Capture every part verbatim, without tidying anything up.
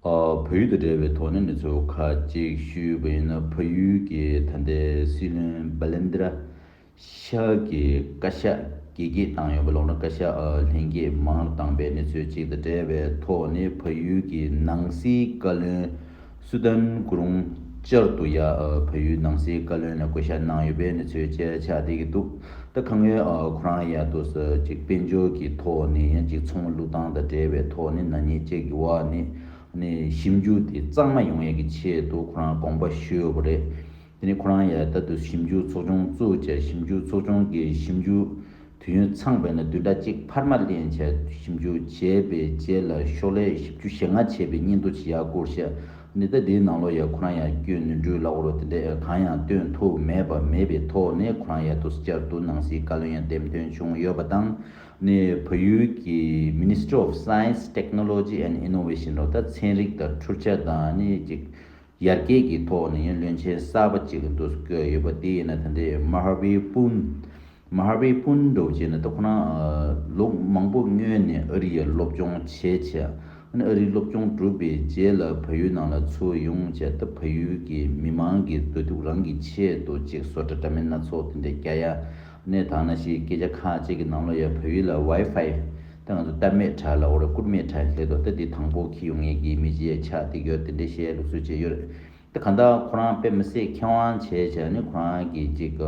ཨ། བལ་ཡུལ་དང་འབྲེལ་བའི་ཐོག་ནས་གནས་ཚུལ་ཁག་ཅིག་ཞུས་པ་ཡིན་ན། བལ་ཡུལ་གྱི་ད་ལྟའི་སྲིད་བློན་བྷ་ལེན་དྲ་ཤཱ་གི་བཀའ་ཤག་གིས་བཀས་བཏང་ཡོད་པ་ལོག་ན། བཀའ་ཤག་ཨ་ལྷན་རྒྱས་མར་བཏང་པའི་གནས་ཚུལ་ཅིག་དང་འབྲེལ་བའི་ཐོག་ནས། བལ་ཡུལ་གྱི་ནང་སྲིད་བཀའ་བློན་སུ་དཱན་གུ་རུང་བསྐྱར་དུ་ཡ་ཨ་བལ་ཡུལ་ནང་སྲིད་བཀའ་བློན་ལ་བསྐོ་བཞག་གནང་ཡོད་པའི་གནས་ཚུལ་བཅས་ཆགས་བསྡད་ཀྱི་འདུག་ད་ཁ་སྔོན་ཨ་ཁོ་རང་ཡ་དུ་ས་ཅིག་དཔལ་འབྱོར་གྱི་ཐོག་ནས་ཡང་ཅིག་ཚོང་བླུག་སྟངས་དང་འབྲེལ་བའི་ཐོག་ནས་ན་ནིང་ཅིག་གི་བར་ནས་ནས་ཞིབ་འཇུག་དེ་གཙང་མ་ཡོང་ཡས་ཀྱི་ཆེད་དུ་ཁོ་རང་དགོངས་པ་ཞུས་ཡོད་པ་རེད། དེ་ནས་ཁོ་རང་ཡ་ད་དུ་ཞིབ་འཇུག་ཚོགས་ཆུང་བཙུགས་བྱས། ཞིབ་འཇུག་ཚོགས་ཆུང་གི་ཞིབ་འཇུག་དུས་ཡུན་ཚང་བ་ཡིན་ན་བདུན་ཕྲག་གཅིག་འཕར་མ་ལེན་བྱས་ཞིབ་འཇུག་བྱས་པའི་རྗེས་ལ་ཤོག་ལྷེ་བཞི་བཅུ་ཞེ་ལྔ་བྱས་པའི་སྙན་ཐོ་ཞིག་ཡར་བསྐུར་བྱས། ནི་ད་དེའི་ནང་ལོགས་ཡ་ཁོ་རང་ཡང་སྐྱོན་ནོར་འཁྲུལ་ལབ་དགོས་རེད། དེ་འདྲ་གང་ཡང་སྟོན་ཐུབ་མེད་པ་མེད་པའི་ཐོག་ནས། ཁོ་རང་ཡ་དུ་བསྐྱར་དུ་ནང་སྲིད་བཀའ་བློན་ཡང་འདེམས་ཐོན་བྱུང་ཡོད་པ་དང་། ནི་བལ་ཡུལ་གྱི་Ministry of Science, Technology and Innovation རོ། ད་ཚན་རིག་དང་འཕྲུལ་ཆས་དང་ནི་ཅིག་ཡར་རྒྱས་ཀྱི་ཐོག་ནས་ཡང་བློན་ཆེན་གསར་པ་ཅིག་འདུག་བསྐོས་ཡོད་པ། དེ་ཡིན་ན་ད་ལྟའི་མ་ཧ་བི་པུན། མ་ཧ་བི་པུན་འདྲ་བོ་བྱས་ན་ད་ཁོ་རང་ཨ་ལོ་མང་པོ་སྔོན་ནས་ཨ་རི་ཡ་སློབ་སྦྱོང་བྱས་བྱས། ཨ་ནི་ཨ་རིའི་སློབ་སྦྱོང་གྲུབ་པའི་རྗེས་ལ་བལ་ཡུལ་ནང་ལ་ཚུར་ཡོང་བྱས། ད་བལ་ཡུལ་གྱི་མི་མང་གི་བདེ་སྡུག་རང་གི་ཆེད་དུ་ཅིག་བཟོ་གྲྭ་འདྲ་མིན་སྣ་ཚོགས་དེ་འདྲ་རྒྱག་ཡ། ཨ་ནི་ད་ནང་བཞིན་སྐད་ཆ་ཁག་ཅིག་གི་ནང་ལོགས་ཡ་བལ་ཡུལ་ལ་ཝའི་ཕའི་ད་ང་ཚོ་ཏར་མེད་དྲ་ལབ་དགོས་རེད། ཀུར་མེད་དྲ་ལབ་དོ། ད་འདི་དང་པོ་འཁྱེར་ཡོང་མཁན་གྱི་མི་ཅིག་ཆགས་བསྡད་ཡོད། དེ་འདྲ་བཤད་ལུགས་སྲོལ་ཅིག་ཡོད་རེད། ད་གང་ལྟར་ཁོ་རང་དཔེ་མི་སྲིད་མཁས་དབང་བྱས་བྱས་ནས་ཁོ་རང་གིས་ཅིག་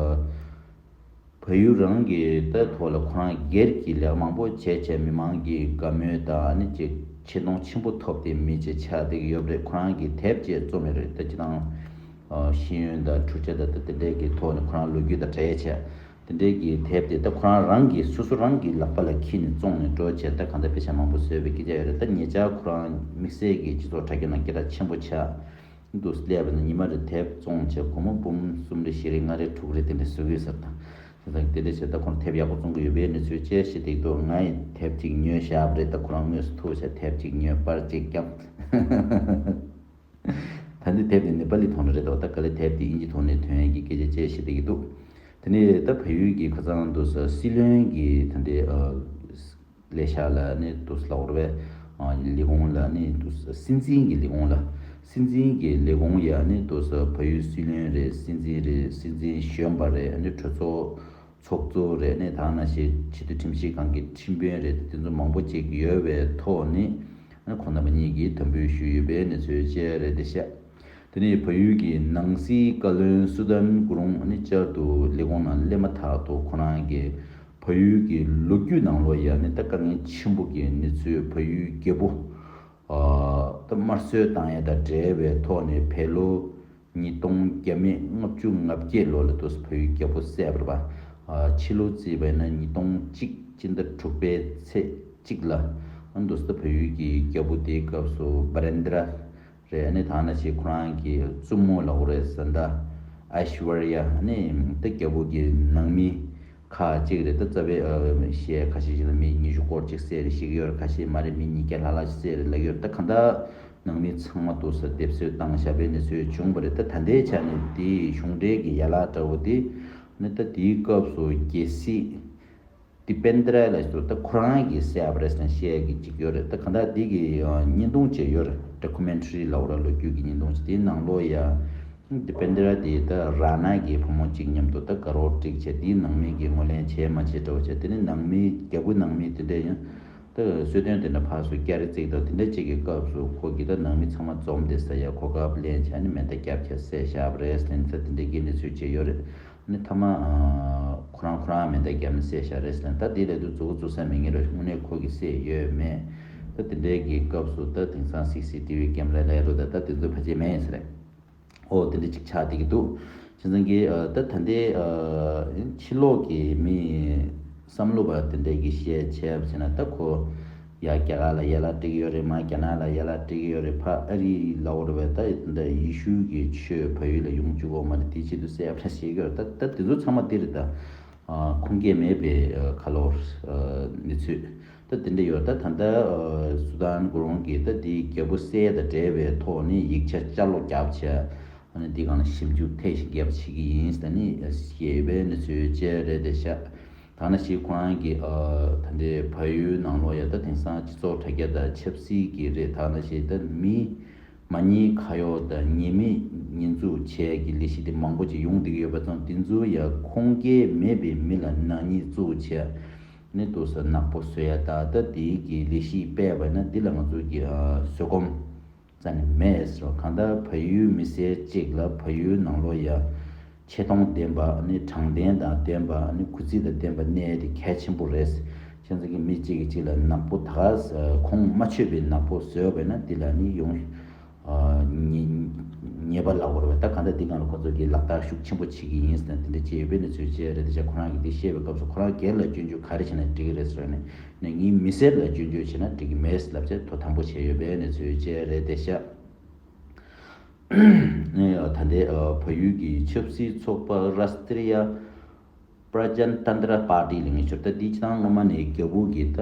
བལ་ཡུལ་རང་གི་ད་ཐོག་ལ་ཁོ་རང་སྒེར་གྱི་ལས་ཀ་མང་པོ་བྱས་བྱས་མི་མང་གི་དགའ་མོས་དང་ཨ་ནི་ཅིག་ཆེ་མཐོང་ཆེན་པོ་ཐོབ་བསྡད་མི་ཅིག་ཆགས་བསྡད་ཀྱི་ཡོད་རེད། ཁོ་རང་གིས་དེབ་ཅིག་རྩོམ་ཡོད་རེད། ད་སྤྱིར་བཏང་ཤེས་ཡོན་དང་འཕྲུལ་ཆས་དང་ད་དེ་འདྲའི་གི་ཐོག་ནས་ཁོ་རང་ལོ་རྒྱུས་དང་འབྲེལ་བྱས། དེ་འདྲའི་གི་དེབ་དེ་ད་ཁོ་རང་རང་གིས་སོ་སོ་རང་གི་ལག་པ་ལ་འཁྱེར་ནས་བཙོང་ནས་འགྲོ་བྱས། ད་གང་ལྟར་དཔེ་ཆ་མང་པོ་བཟོས་པའི་སྐད་ཆ་ཡོད་རེད། ད་ཉེ་ཆར་ཁོ་རང་དམིགས་བསལ་གྱི་སྤྱི་ཚོགས་དྲ་རྒྱ་ནང་སྐད་གྲགས་ཆེན་པོ་ཆགས་འདུག་སླེབས་པ་ན་ཉི་མ་རེ་དེབ་བཙོང་བྱས་སྒོར་མོ་འབུམ་གསུམ་རེ་བཞི་རེ་ལྔ་རེ་དྲུག་རེ་དེ་འདྲ་བཟོ་གི་ཡོད་ཟེར། ད་དེ་འདྲ་བྱས་ད་ཁོ་རང་དེབ་ཡག་པོ་བཙོང་གི་ཡོད་པའི་གནས་ཚུལ་བཅས་ཤིག་འདུག་ང་ཡི་དེབ་ཅིག་ཉོས་བཞག་པ་རེད། ད་ཁོ་རང་དངོས་སུ་ཐུག་བྱས་དེབ་ཅིག་ཉོས་པར་ཅིག་བརྒྱབ། ད་འདི་དེབ་དེ་ནེ་པ་ལི་ཐོག་ནས་རེད་དོ། ད་ག་ལེ་དེབ་དེ་དབྱིན་ཇི་ཐོག་ནས་ཐོན་ཡས་ཀྱི་སྐད་ཆ་བཅས་བཤད་བསྡད་ཀྱི་འདུག་དེ་ནས་ད་བལ་ཡུལ་གྱི་ཁ་སང་དུ་ས་སྲིད་བློན་གྱི་ད་འདི་ཨ་ལས་ཤག་ལ་ནི་དུ་ས་ལབ་དགོས་རེད་པས། ཨ་ལས་ཁུངས་ལ་ནི་དུ་ས་སྲིད་འཛིན་གྱི་ལས་ཁུངས་ལ། སྲིད་འཛིན་གྱི་ལས་ཁུངས་ཡ་ནི་དུ་ས་བལ་ཡུལ་སྲིད་བློན་རེད། སྲིད་འཛིན་རེད། སྲིད་འཛིན་གཞོན་པ་རེད། ནི་གྲོས་ཚོགས་ཚོགས་གཙོ་རེད། ནི་ད་ནང་བཞིན་ཕྱི་དྲིལ་ཁྲིམས་ཞིབ་ཁང་གི་ཁྲིམས་དཔོན་རེད། དེ་ཚོ་མང་པོ་ཅིག་ཡོད་པའི་ཐོག་ནས་ཁོང་རྣམ་པ་གཉིས་ཀྱིས་དམ་འབུལ་ཞུས་ཡོད་པའི་གནས་ཚུལ་བཅས་རེད་དེ་ཤག་དེ་ནས་བལ་ཡུལ་གྱི་ནང་སྲིད་བཀའ་བློན་སུ་དཱན་གུ་རུང་ནི་བསྐྱར་དུ་ལས་ཁུངས་ནང་སླེབས་མ་ཐག་ཏུ་ཁོ་རང་གིས་བལ་ཡུལ་གྱི་ལོ་རྒྱུས་ནང་ལོགས་ཡ་ནི་ད་དཀའ་ངལ་ཆེན་པོ་གི་གནས་ཚུལ། བལ་ཡུལ་རྒྱལ་པོ་ཨ་ད་དམར་གསོད་བཏང་ཡ་དང་འབྲེལ་བའི་ཐོག་ནས་བལ་ལོ་ཉིས་སྟོང་བརྒྱ་མེད་ལྔ་བཅུ་ང་བརྒྱད་ལོ་ལ་དུ་བལ་ཡུལ་རྒྱལ་པོ་བསད་པ་རེད་པ། ཨ་ཕྱི་ལོ་བརྩིས་པ་ཡིན་ན་ཉིས་སྟོང་གཅིག་སྤྱི་ཟླ་དྲུག་པའི་ཚེས་གཅིག་ལ་ཨ་དུ་ས་བལ་ཡུལ་གྱི་རྒྱལ་པོ་དེའི་སྐབས་སུ་བྷ་རེན་དྲ་རེད། ཨ་ནི་ད་ནང་བཞིན་ཁོ་རང་གི་བཙུན་མོ་ལབ་དགོས་རེད། བཟའ་ཟླ་ཨའི་ཤི་ཝར་ཡ། ཨ་ནི་ད་རྒྱལ་པོ་གི་ནང་མི་ཁག་ཅིག་རེད། ད་རྩ་བའི་ཨ་གཞས་ཁ་ཤས་ཤིག་ལ་མི་ཉི་ཤུ་སྐོར་ཅིག་བསད་རེད་ཞིག་ཡོད་རེད། ཁ་ཤས་མ་རེད་མི་ཉིས་བརྒྱ་ལྷག་ལྷག་ཅིག་བསད་རེད་ལབ་ཡོད་རེད། ད་གང་ལྟར་ནང་མི་ཚང་མ་དུ་ས་སྡེབ་གསོད་བཏང་བཞག་པའི་གནས་ཚུལ་བྱུང་བ་རེད། ད་ད་ལྟའི་ཆ་ནས་དེའི་གཞུང་འབྲེལ་གྱི་ཡན་ལག་འདྲ་བོ་དེ་ནི་ད་དེའི་སྐབས་སུ་རྒྱལ་སྲིད་ཏི་པེན་དྲ་ལ་ཞུ་ད་ཁོ་རང་གིས་བསད་པ་རེད་ཟེར་ནས་བཤད་ཀྱི་ཅིག་ཡོད་རེད། ད་ག་ད་འདི་གི་ཨ་བརྙན་ཐུང་ཅིག་ཡོད་རེད། ཌོ་ཀུ་མེན་ཊ་རི་ལབ་ར་ལོ་རྒྱུས་ཀྱི་བརྙན་ཐུང་ཅིག་དེའི་ནང་ལོགས་ཡ་ཏི་པེན་དྲ་དེ་ད་ར་ན་གི་བུ་མོ་གཅིག་མཉམ་དུ་ད་དགའ་རོགས་བསྒྲིགས་བྱས་དེའི་ནང་མི་གིས་ངོས་ལེན་བྱས་མ་བྱས་འདྲ་བོ་བྱས། དེ་ནི་ནང་མི་རྒྱལ་པོའི་ནང་མི་དེ་འདྲས་ཡང་ད་གསོལ་སྟོན་དེ་འདྲ་ཕར་ཚུར་བསྐྱར་རེ་བརྩིགས་དང་དེ་འདྲ་ཅིག་གི་སྐབས་སུ་ཁོ་གིས་ད་ནང་མི་ཚང་མ་འཛོམས་ཏེ་ས་ཡ་གོ་སྐབས་ལེན་བྱས་ནི་མེ་མདའ་བརྒྱབ་བྱས་བསད་བཞག་པ་རེད་ཟེར་ནས་ད་དེ་འདྲས་ཀྱི་གནས་ཚུལ་ཅིག་ཡོད་རེད། ནི་ཐ་མ་ཨ་ཁོ་རང་ཁོ་རང་མེ་མདའ་བརྒྱབ་ནས་བསད་བཞག་རེད་ཟེར་ནས། ད་དེ་ལས་དུ་མཛུབ་གུ་བཙུགས་ས་མེད་ངེས་རེད། དངོས་གནས་ཁོ་གིས་བསད་ཡོད་མེད། ད་དེ་འདྲའི་གི་སྐབས་སུ་ད་དེང་སང་སི་སི་ཊི་ཝི་ཀེམ་ར་ལས་རུ་ད་ད་དེ་ཚོ་ཕལ་ཆེར་མེད་ཡིན་ས་རེད། ཨོ་དེ་འདྲ་ཅིག་ཆགས་བསྡད་ཀྱི་འདུག་བྱས་ཙང་གི་ཨ་ད་ད་ལྟའི་ཨ་ཕྱི་ལོགས་ཀྱི་མི་བསམ་བློ་བ་དེ་འདྲས་ཀྱི་བཤད་བྱས་པ་བྱས་ན་ད་ཁོ་ཡ་རྒྱ་གར་ལ་ཡ་ལ་སྤྲད་ཀྱི་ཡོད་རེད། མ་རྒྱ་ནག་ལ་ཡ་ལ་སྤྲད་ཀྱི་ཡོད་རེད། ཕ་ཨ་རི་ལ་འོར་བས་ད་ད་ཡེ་ཤུ་གི་ཆོས་བལ་ཡུལ་ལ་ཡོང་བཅུག་གོ་མ་རེད། དེ་ཆེད་དུ་བསད་པ་བྱེད་ཀྱི་ཡོད་རེད། ད་ད་དེ་ཚོ་ཚང་མ་དེ་རེད་ད། ཨ་ཁུངས་སྐྱེལ་མེད་པའི་ཨ་ཁ་ལོ་ཨ་གནས་ཚུལ་ད་དེ་འདྲ་ཡོད། ད་ད་ལྟ་ཨ་སུ་དཱན་གུ་རུང་གིས་ད་དེའི་རྒྱལ་པོ་བསད་དང་འབྲེལ་བའི་ཐོག་ནས་ཡིག་ཆ་བསྐྱར་ཀློག་བརྒྱབ་བྱས། ཨ་ནི་འདི་སྒང་ལ་ཞིབ་འཇུག་ཐེངས་ཤིག་བརྒྱབ་བྱེད་ཀྱི་ཡིན་ཟེར་ནས་ཞེས་པའི་གནས་ཚུལ་བཅས་རེད་དེ་ཤག་ད་ནང་བཞིན་ཁོ་རང་གི་ཨ་ད་ལྟའི་བལ་ཡུལ་ནང་ལོགས་ཡ་ད་དེང་སང་སྤྱི་ཚོགས་དྲ་རྒྱ་དང་ཆབ་སྲིད་ཀྱི་རེད། ད་ནང་བཞིན་ད་མི་མ་ཉེས་ཁ་གཡོག་དང་ཉེས་མེད་ཉེས་འཛུགས་བྱས་ཀྱི་ལས་གཞི་དེ་མང་པོ་ཅིག་ཡོང་བསྡད་ཀྱི་ཡོད་པ་ཙང་། དེ་ཚོ་ཡ་ཁུངས་སྐྱེལ་མེད་པའི་མི་ལ་ནག་ཉེས་བཙུགས་བྱས་ནས་དུ་ས་ནག་པོ་བཟོ་ཡ། ད་ད་དེའི་གི་ལས་གཞི་སྤེལ་བ་ན་འདི་ལ་ང་ཚོ་གི་ཨ་བཟོད་སྒོམ་རྩ་ནས་མེད་ཟེར་བ། གང་ལྟར་བལ་ཡུལ་མི་སེར་གཅིག་ལ་བལ་ཡུལ་ནང་ལོགས་ཡ་ཆེ་མཐོང་ལྡན་པ་ནི་དྲང་བདེན་དང་ལྡན་པ་ནི་གུས་བརྩི་དང་ལྡན་པ་གནས་དེ་གལ་ཆེན་པོ་རེད། ཁྱེད་ཚོ་གི་མི་གཅིག་གིས་གཅིག་ལ་ནག་པོ་ད་ག་ཁོང་མ་ཆོད་པའི་ནག་པོ་བཟོས་པས་ན་འདི་ལ་ནི་ཡོང་ཨ་ཉེས་ཉེས་པ་ལབ་དགོས་རེད་པ། ད་གང་ལྟར་འདི་སྒང་ལ་ཁོ་ཚོ་གིས་ལག་བསྟར་ཤུགས་ཆེན་པོ་བྱེད་ཀྱི་ཡིན་ཟེར་ན་དེ་འདྲ་བྱས་ཡོད་པས་ནི་ཚོད་བྱས་རེད། དེ་ཆ་ཁོ་རང་གིས་འདི་བཤད་པའི་སྐབས་སུ་ཁོ་རང་སྒེར་ལ་སྐྱོན་བརྗོད་ག་རེ་བྱས་ན་འགྲིག་གི་རེད་ཟེར་ནས། ནས་ངའི་མི་སེར་ལ་སྐྱོན་བརྗོད་བྱས་ན་འགྲིག་གི་མེད་ལབ་བྱས་ཐོ་དམ་པོ་བྱས་ཡོད་པས་ནས་ཚོད་བྱས་རེད་དེ་ཤག་ནས་ད་ལྟའི་ཨ་བལ་ཡུལ་གྱི་ཆབ་སྲིད་ཚོགས་པ་རཱས་ཏྲི་ཡ་པྲ་ཇན་ཏན་ཏྲ་པར་ཏི་ལབ་མཁན་ཞིག་ད་འདི་སྤྱིར་བཏང་སྔོན་མ་ནས་རྒྱ་བོད་ཀྱི་ད་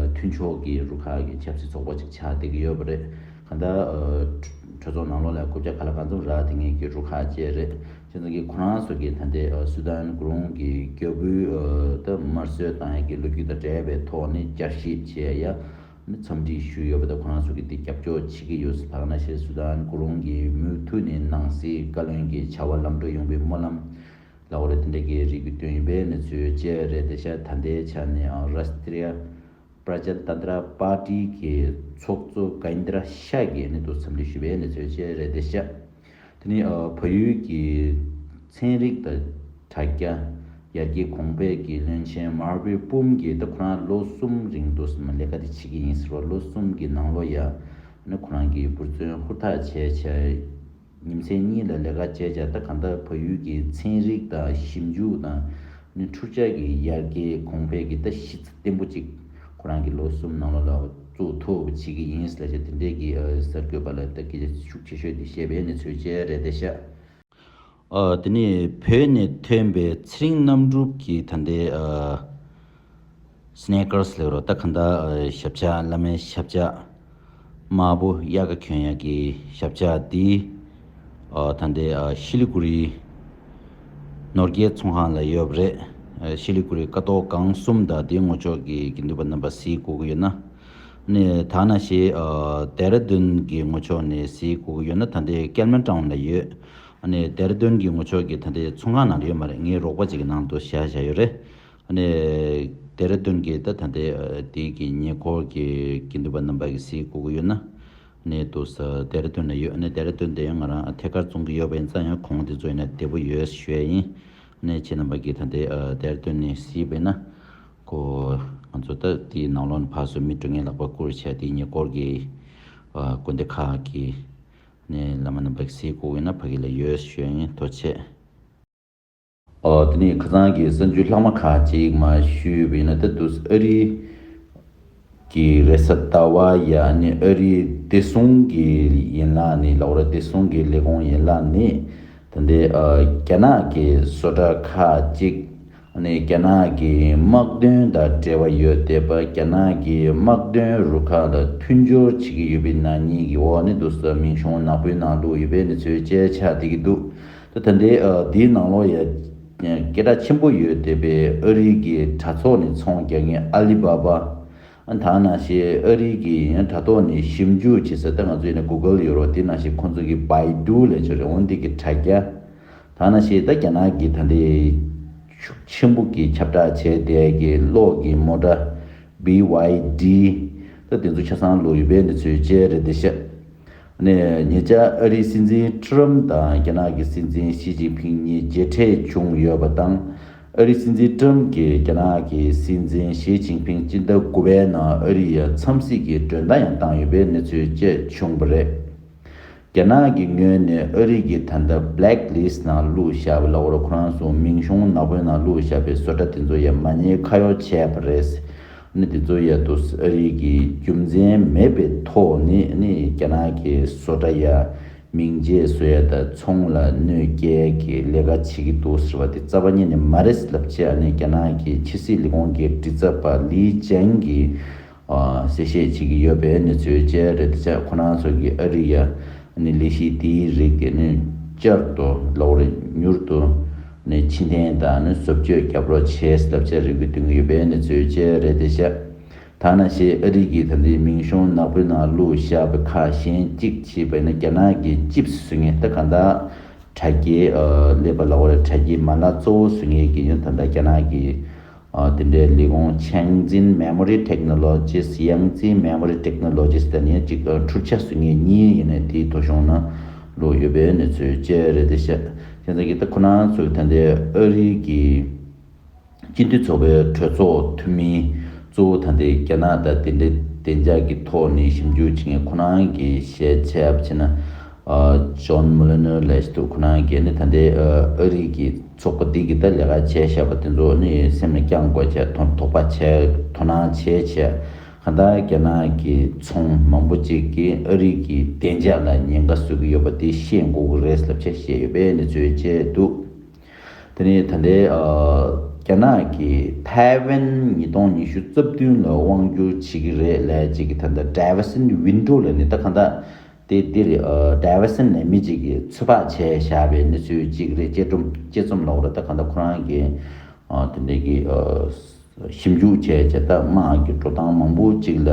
མཐུན་ཕྱོགས་ཀྱི་རུ་ཁག་གི་ཆབ་སྲིད་ཚོགས་པ་ཅིག་ཆགས་བསྡད་ཀྱི་ཡོད་པ་རེད། གང་ལྟར་ཨ་གྲོས་ཚོགས་ནང་ལོགས་ལ་རྐུབ་བཀྱག་ག་ལ་གང་འཚམ་རག་བསྡད་མཁན་གྱི་རུ་ཁག་ཅིག་རེད། བྱས་ཙང་གི་ཁོ་རང་ཚོ་གིས་ད་ལྟའི་ཨ་སུ་དཱན་གུ་རུང་གི་རྒྱ་བོད་ཨ་ད་དམར་གསོད་བཏང་ཡག་གི་ལོ་རྒྱུས་དང་འབྲེལ་བའི་ཐོག་ནས་བསྐྱར་ཞིབ་བྱེད་ཡ་ནི་འཚམས་འདྲི་ཞུས་ཡོད་པ་དང་། ཁོ་རང་ཚོ་གིས་དེ་རྒྱབ་སྐྱོར་བྱེད་ཀྱི་ཡོད་ཟེར། ད་ག་ནང་བཞིན་སུ་དཱན་གུ་རུང་གིས་མུ་མཐུད་ནས་ནང་སྲིད་བཀའ་བློན་གྱི་བྱ་བ་ལམ་འགྲོ་ཡོང་བའི་སྨོན་ལམ་ལབ་དགོས་རེད། དེ་འདྲ་གི་རེ་སྐུལ་བཏོན་ཡོད་པས་ནས་ཚོད་བྱས་རེད་དེ་ཤག་ད་ལྟའི་ཆ་ནས་ཨ་རཱས་ཏྲི་ཡ་པྲ་ཇན་ཏན་ཏྲ་པར་ཏི་གི་ཚོགས་གཙོ་ག་ཨིན་དྲ་ཤཱ་གིས་ནི་དུ་འཚམས་འདྲི་ཞུས་པའི་ནི་ཚོད་བྱས་རེད་དེ་ཤག་དེ་ནི་ཨ་བལ་ཡུལ་གྱི་ཚན་རིག་དང་དྲ་རྒྱ་ཡར་རྒྱས་གོང་འཕེལ་གྱི་བློན་ཆེན་མར་བི་པུམ་གྱིས་ད་ཁོ་རང་ལོ་གསུམ་རིང་དུ་ལས་ཀ་དེ་བྱེད་ཀྱི་ཡིན་ཟེར་བ། ལོ་གསུམ་གྱི་ནང་ལོགས་ཡ་ནི་ཁོ་རང་གིས་འབུར་བརྩོན་ཧུར་ཐག་བྱས་བྱས། ཉིན་མཚན་གཉིས་ལ་ལས་ཀ་བྱས་བྱས། ད་གང་ལྟར་བལ་ཡུལ་གྱི་ཚན་རིག་དང་ཞིབ་འཇུག་དང་ནི་འཕྲུལ་ཆས་ཀྱི་ཡར་རྒྱས་གོང་འཕེལ་གྱི་ད་གཞི་རྩ་བརྟན་པོ་ཅིག་ཁོ་རང་གིས་ལོ་གསུམ་ནང་ལོགས་ལ་བཙུགས་ཐུབ་པ་བྱེད་ཀྱི་ཡིན་ཟེར་བྱས། དེ་འདྲའི་གི་ཨ་གསར་འགོད་པ་ལ་ད་སྐད་ཆ་ཤུགས་ཆེ་ཤོས་དེ་བཤད་པའི་ནི་ཚོད་བྱས་རེད་དེ་ཤག་ཨ་དེ་ནས་བོད་ནས་ཐོན་པའི་ཚེ་རིང་རྣམ་གྲུབ་ཀྱི་ད་ལྟའི་ཨ་སི་ནེ་ཀར་སི་ལབ་རོགས། ད་གང་ལྟར་ཨ་ཞབས་ཆ་བླ་མའི་ཞབས་ཆ་དམར་པོ་དབྱར་ཁ་གྱོན་ཡག་གི་ཞབས་ཆ་འདི་ཨ་ད་ལྟའི་ཨ་ཤི་ལི་གུ་རི་ནོར་རྒྱས་ཚོང་ཁང་ལ་ཡོད་པ་རེད། ཨ་ཤི་ལི་གུ་རི་ཀ་ཏོག་སྒང་གསུམ་དང་དེའི་ངོ་ཕྱོགས་ཀྱི་དགེ་འདུན་པ་རྣམ་པ་གཟིགས་དགོས་ཀྱི་ཡོད་ན། ནས་ད་ནང་བཞིན་ཨ་ལྡེ་ར་ལྡུན་གྱི་ངོ་ཕྱོགས་ནས་གཟིགས་དགོས་ཀྱི་ཡོད་ན་ད་ལྟའི་ཀལ་མན་ཊའུན་ལ་ཡོད། ཨ་ནི་ལྡེ་ར་ལྡུན་གྱི་ངོ་ཕྱོགས་ཀྱི་ད་ལྟའི་ཚོང་ཁང་ནང་ལ་ཡོད་མ་རེད། ངའི་རོགས་པ་ཅིག་གི་ནང་དུ་བཞག་བཞག་ཡོད་རེད། ཨ་ནི་ལྡེ་ར་ལྡུན་གྱི་ད་ད་ལྟའི་ཨ་དེའི་གི་ཉེ་འཁོར་གྱི་དགེ་འདུན་པ་རྣམ་པ་གིས་གཟིགས་དགོས་ཀྱི་ཡོད་ན། ཨ་ནི་འདུག་ས་ལྡེ་ར་ལྡུན་ལ་ཡོད། ཨ་ནི་ལྡེ་ར་ལྡུན་དེ་ཡང་ང་རང་ཐད་ཀར་བཙོང་གི་ཡོད་པ་ཡིན་ཙང་ཡང་གོང་དེ་ཚོ་ཡིན་ན་བདེ་པོ་ཡོད་ཞུ་ཡ་ཡིན། ཨ་ནི་ཁྱེད་རྣམ་པ་གིས་ད་ལྟའི་ཨ་ལྡེ་ར་ལྡུན་ནས་གཟིགས་པ་ཡིན་ན། ཁོ་ང་ཚོ་ད་དེའི་ནང་ལོགས་ནས་ཕར་ཚུར་མི་འགྲོ་མཁན་ལག་པ་བསྐུར་བྱས་དེའི་ཉེ་འཁོར་གྱི་ཨ་དགོན་སྡེ་ཁག་གི་ནས་བླ་མ་རྣམ་པ་གཟིགས་དགོས་ཡོད་ན་ཕ་གི་ལ་ཡོད་ཞུ་ཡ་ཡིན། ཐུགས་རྗེ་ཆེ། ཨོ་དེ་ནས་ཁ་སང་གི་གསར་འགྱུར་ལྷག་མ་ཁག་ཅིག་མར་ཞུས་པ་ཡིན་ན། ད་དུས་ཨ་རི་གི་རེས་གཟའ་ཟླ་བ་ཡ་ནི་ཨ་རིའི་བདེ་སྲུང་གི་ཡན་ལག་ནས་ལབ་དགོས་རེད། བདེ་སྲུང་གི་ལས་ཁུངས་ཡན་ལག་ནས་ད་ལྟའི་ཨ་རྒྱ་ནག་གི་བཟོ་གྲྭ་ཁག་ཅིག་ནས་རྒྱ་ནག་གི་དམག་དོན་དང་འབྲེལ་བ་ཡོད་བསྡད་པ། རྒྱ་ནག་གི་དམག་དོན་རུ་ཁག་ལ་མཐུན་སྦྱོར་བྱེད་ཀྱི་ཡོད་པའི་ནག་ཉེས་ཀྱི་འོག་ནས་འདུག་ས་མིང་གཞུང་ནག་པོའི་ནང་བླུགས་ཡོད་པའི་གནས་ཚུལ་བཅས་ཆགས་བསྡད་ཀྱི་འདུག་ད་ད་ལྟའི་ཨ་འདིའི་ནང་ལོགས་ཡ་སྐད་གྲགས་ཆེན་པོ་ཡོད་བསྡད་པའི་ཨ་རི་གི་དྲ་ཐོག་ནས་ཚོང་རྒྱག་མཁན་ཨ་ལི་བྷ་བྷ། ཨ་ད་ནང་བཞིན་ཨ་རི་གི་ཡང་དྲ་ཐོག་ནས་ཞིབ་འཇུག་བྱེད་ས། ད་ང་ཚོ་ཡིན་ན་གུ་གལ་ཡོད་རེད་པ། དེ་ནང་བཞིན་ཁོང་ཚོ་གི་བྷའི་ཌུ་ལབ་ཀྱི་རེད། འོ་འདི་གི་དྲ་རྒྱ། ད་ནང་བཞིན་ད་རྒྱ་ནག་གི་ད་ལྟའི་ཤུགས་ཆེན་པོ་གི་ཁྱབ་བསྒྲགས་བྱས་བསྡད་ཀྱི་གློག་གི་མོ་ཊ་བྷི་ཝའི་ཌི། ད་དེ་ཚོ་ཆ་ཚང་བླུགས་ཡོད་པའི་གནས་ཚུལ་བཅས་རེད་དེ་ཤག་ནས་ཉེ་ཆར་ཨ་རིའི་སྲིད་འཛིན་ཊྲམ་དང་རྒྱ་ནག་གི་སྲིད་འཛིན་ཞི་ཅིན་ཕིང་གཉིས་མཇལ་འཕྲད་བྱུང་ཡོད་པ་དང་། ཨ་རིའི་སྲིད་འཛིན་ཊྲམ་གྱིས་རྒྱ་ནག་གི་སྲིད་འཛིན་ཞི་ཅིན་ཕིང་སྤྱི་ཟླ་དགུ་པའི་ནང་ཨ་རི་ཡར་འཚམས་གཟིགས་ཀྱི་མགྲོན་བརྡ་ཡང་བཏང་ཡོད་པའི་གནས་ཚུལ་བཅས་བྱུང་བ་རེད། རྒྱ་ནག་གི་ངོས་ནས་ཨ་རི་གི་ད་ལྟ་བྷི་ལེག་ལིསི་ནང་བླུགས་བཞག་པ་ལབ་དགོས་རེད། ཁོ་རང་ཚོ་མིང་གཞུང་ནག་པོའི་ནང་བླུགས་བཞག་པའི་བཟོ་གྲྭ་དེ་ཚོ་ཡང་མ་ཉེས་ཁ་གཡོག་བྱས་པ་རེད། ནི་དེ་ཚོ་ཡ་དུ་ཨ་རི་གི་རྒྱུ་མཚན་མེད་པའི་ཐོག་ནས་ནི་རྒྱ་ནག་གི་བཟོ་གྲྭ་ཡ་མིང་རྗེས་བཟོ་ཡ་དང་ཚོང་ལ་གནོད་སྐྱེལ་གྱི་ལས་ཀ་བྱེད་ཀྱི་འདུག་ཟེར་བ་དེ་རྩ་བ་ཉིད་ནས་མ་རེད་ལབ་བྱས། ནི་རྒྱ་ནག་གི་ཕྱི་སྲིད་ལས་ཁུངས་ཀྱི་མགྲིན་ཚབ་པ་ལི་ཅན་གྱིས་ཨ་གསལ་བཤད་བྱེད་ཀྱི་ཡོད་པའི་གནས་ཚུལ་བཅས་རེད། དེ་ཆ་ཁོ་རང་ཚོ་གི་ཨ་རི་ཡ་ནི་ལས་གཞི་དེའི་རིགས་དེ་ནི་བསྐྱར་དུ་ལོག་རེ་མྱུར་དུ་ ནས་ཕྱི་འཐེན་དང་ནི་བཟོ་བཅོས་རྒྱབ་རོགས་བྱས་ལབ་བྱས་རེ་སྐུལ་བཏོན་གྱི་ཡོད་པའི་གནས་ཚུལ་བཅས་རེད་དེ་ཤག་ད་ནང་བཞིན་ཨ་རི་གིས་ད་ལྟའི་མིང་གཞུང་ནག་པོའི་ནང་བླུགས་བཞག་པའི་ཁག་གཞན་གཅིག་བྱས་པ་ཡིན་ན། རྒྱ་ནག་གི་ཅིབ་སི་བཟོ་མཁན། ད་གང་ལྟར་དྲ་རྒྱའི་ཨ་ཀླད་པ་ལབ་དགོས་རེད། དྲ་རྒྱའི་མ་ལག་གཙོ་བོ་བཟོ་མཁན་གྱི་ཡང་ད་ལྟ་རྒྱ་ནག་གི་ཨ་དེ་འདྲའི་ལས་ཁུངས་ཆང་ཙིན་མེ་མོ་རི་ཊེག་ནོ་ལོ་ཇིས། ཡང་ཙིན་མེ་མོ་རི་ཊེག་ནོ་ལོ་ཇིས། དེ་ནི་གཅིག་ཨ་འཕྲུལ་ཆས་བཟོ་མཁན་གཉིས་ཡིན་ནས་དེའི་ཐོ་གཞུང་ནང་བླུགས་ཡོད་པའི་གནས་ཚུལ་བཅས་རེད་དེ་ཤག་དེ་ཚོ་གི་ད་ཁོ་རང་ཚོ་ད་ལྟའི་ཨ་རི་གི་སྤྱི་མཐུན་ཚོགས་པའི་གྲོས་ཚོགས་འཐུས་མི་གཙོ་བོ་ད་ལྟའི་རྒྱ་ནག་དང་དེ་འདྲའི་བདེ་འཇགས་ཀྱི་ཐོག་ནས་ཞིབ་འཇུག་བྱེད་མཁན་ཁོ་རང་གིས་བཤད་བྱས་པ་བྱས་ན། ཨ་ཇོན་མུ་ལེ་ནར་ལབ་ཀྱི་འདུག་ཁོ་རང་གིས་ནི་ད་ལྟའི་ཨ་ཨ་རི་གི་ཚོགས་པ་འདི་གིས་ད་ལས་ཀ་བྱས་བཞག་པ་དེ་ཚོ་ནི་སེམས་ལ་བཅངས་དགོས་བྱས། དོ་དོགས་པ་བྱས། དོ་སྣང་བྱས་བྱས། གང་ལྟར་རྒྱ་ནག་གི་ཚོང་མང་པོ་ཅིག་གིས་ཨ་རི་གི་བདེ་འཇགས་ལ་ཉེན་ཁ་བཟོ་གི་ཡོད་པ་དེ་ཤེས་དགོས་ཀྱི་རེད་ལབ་བྱས་བཤད་ཡོད་པའི་གནས་ཚུལ་བཅས་འདུག་དེ་ནས་ད་ལྟའི་ཨ་རྒྱ་ནག་གིས་ཐའེ་ཝན་ཉིས་སྟོང་ཉི་ཤུ་རྩ་བདུན་ལ་དབང་སྒྱུར་བྱེད་ཀྱི་རེད་ལབ་ཅིག་གི་ད་ལྟ་ཌའི་ཝར་ཤན་ཝིན་ཌོ་ལབ་ནས། ད་གང་ལྟར་དེ་འདིར་ཨ་ཌའི་ཝར་ཤན་ལབ་མི་ཅིག་གིས་ཚོད་དཔག་བྱས་བཞག་པའི་གནས་ཚུལ་ཅིག་རེད། དཔྱད་སྒྲོམ་དཔྱད་རྩོམ་ལབ་དགོས་རེད། ད་གང་ལྟར་ཁོ་རང་གིས་ཨ་དེ་འདྲའི་གི་ཨ་ཞིབ་འཇུག་བྱས་བྱས། ད་དམག་གི་འགྲོ་སྟངས་མང་པོ་ཅིག་ལ་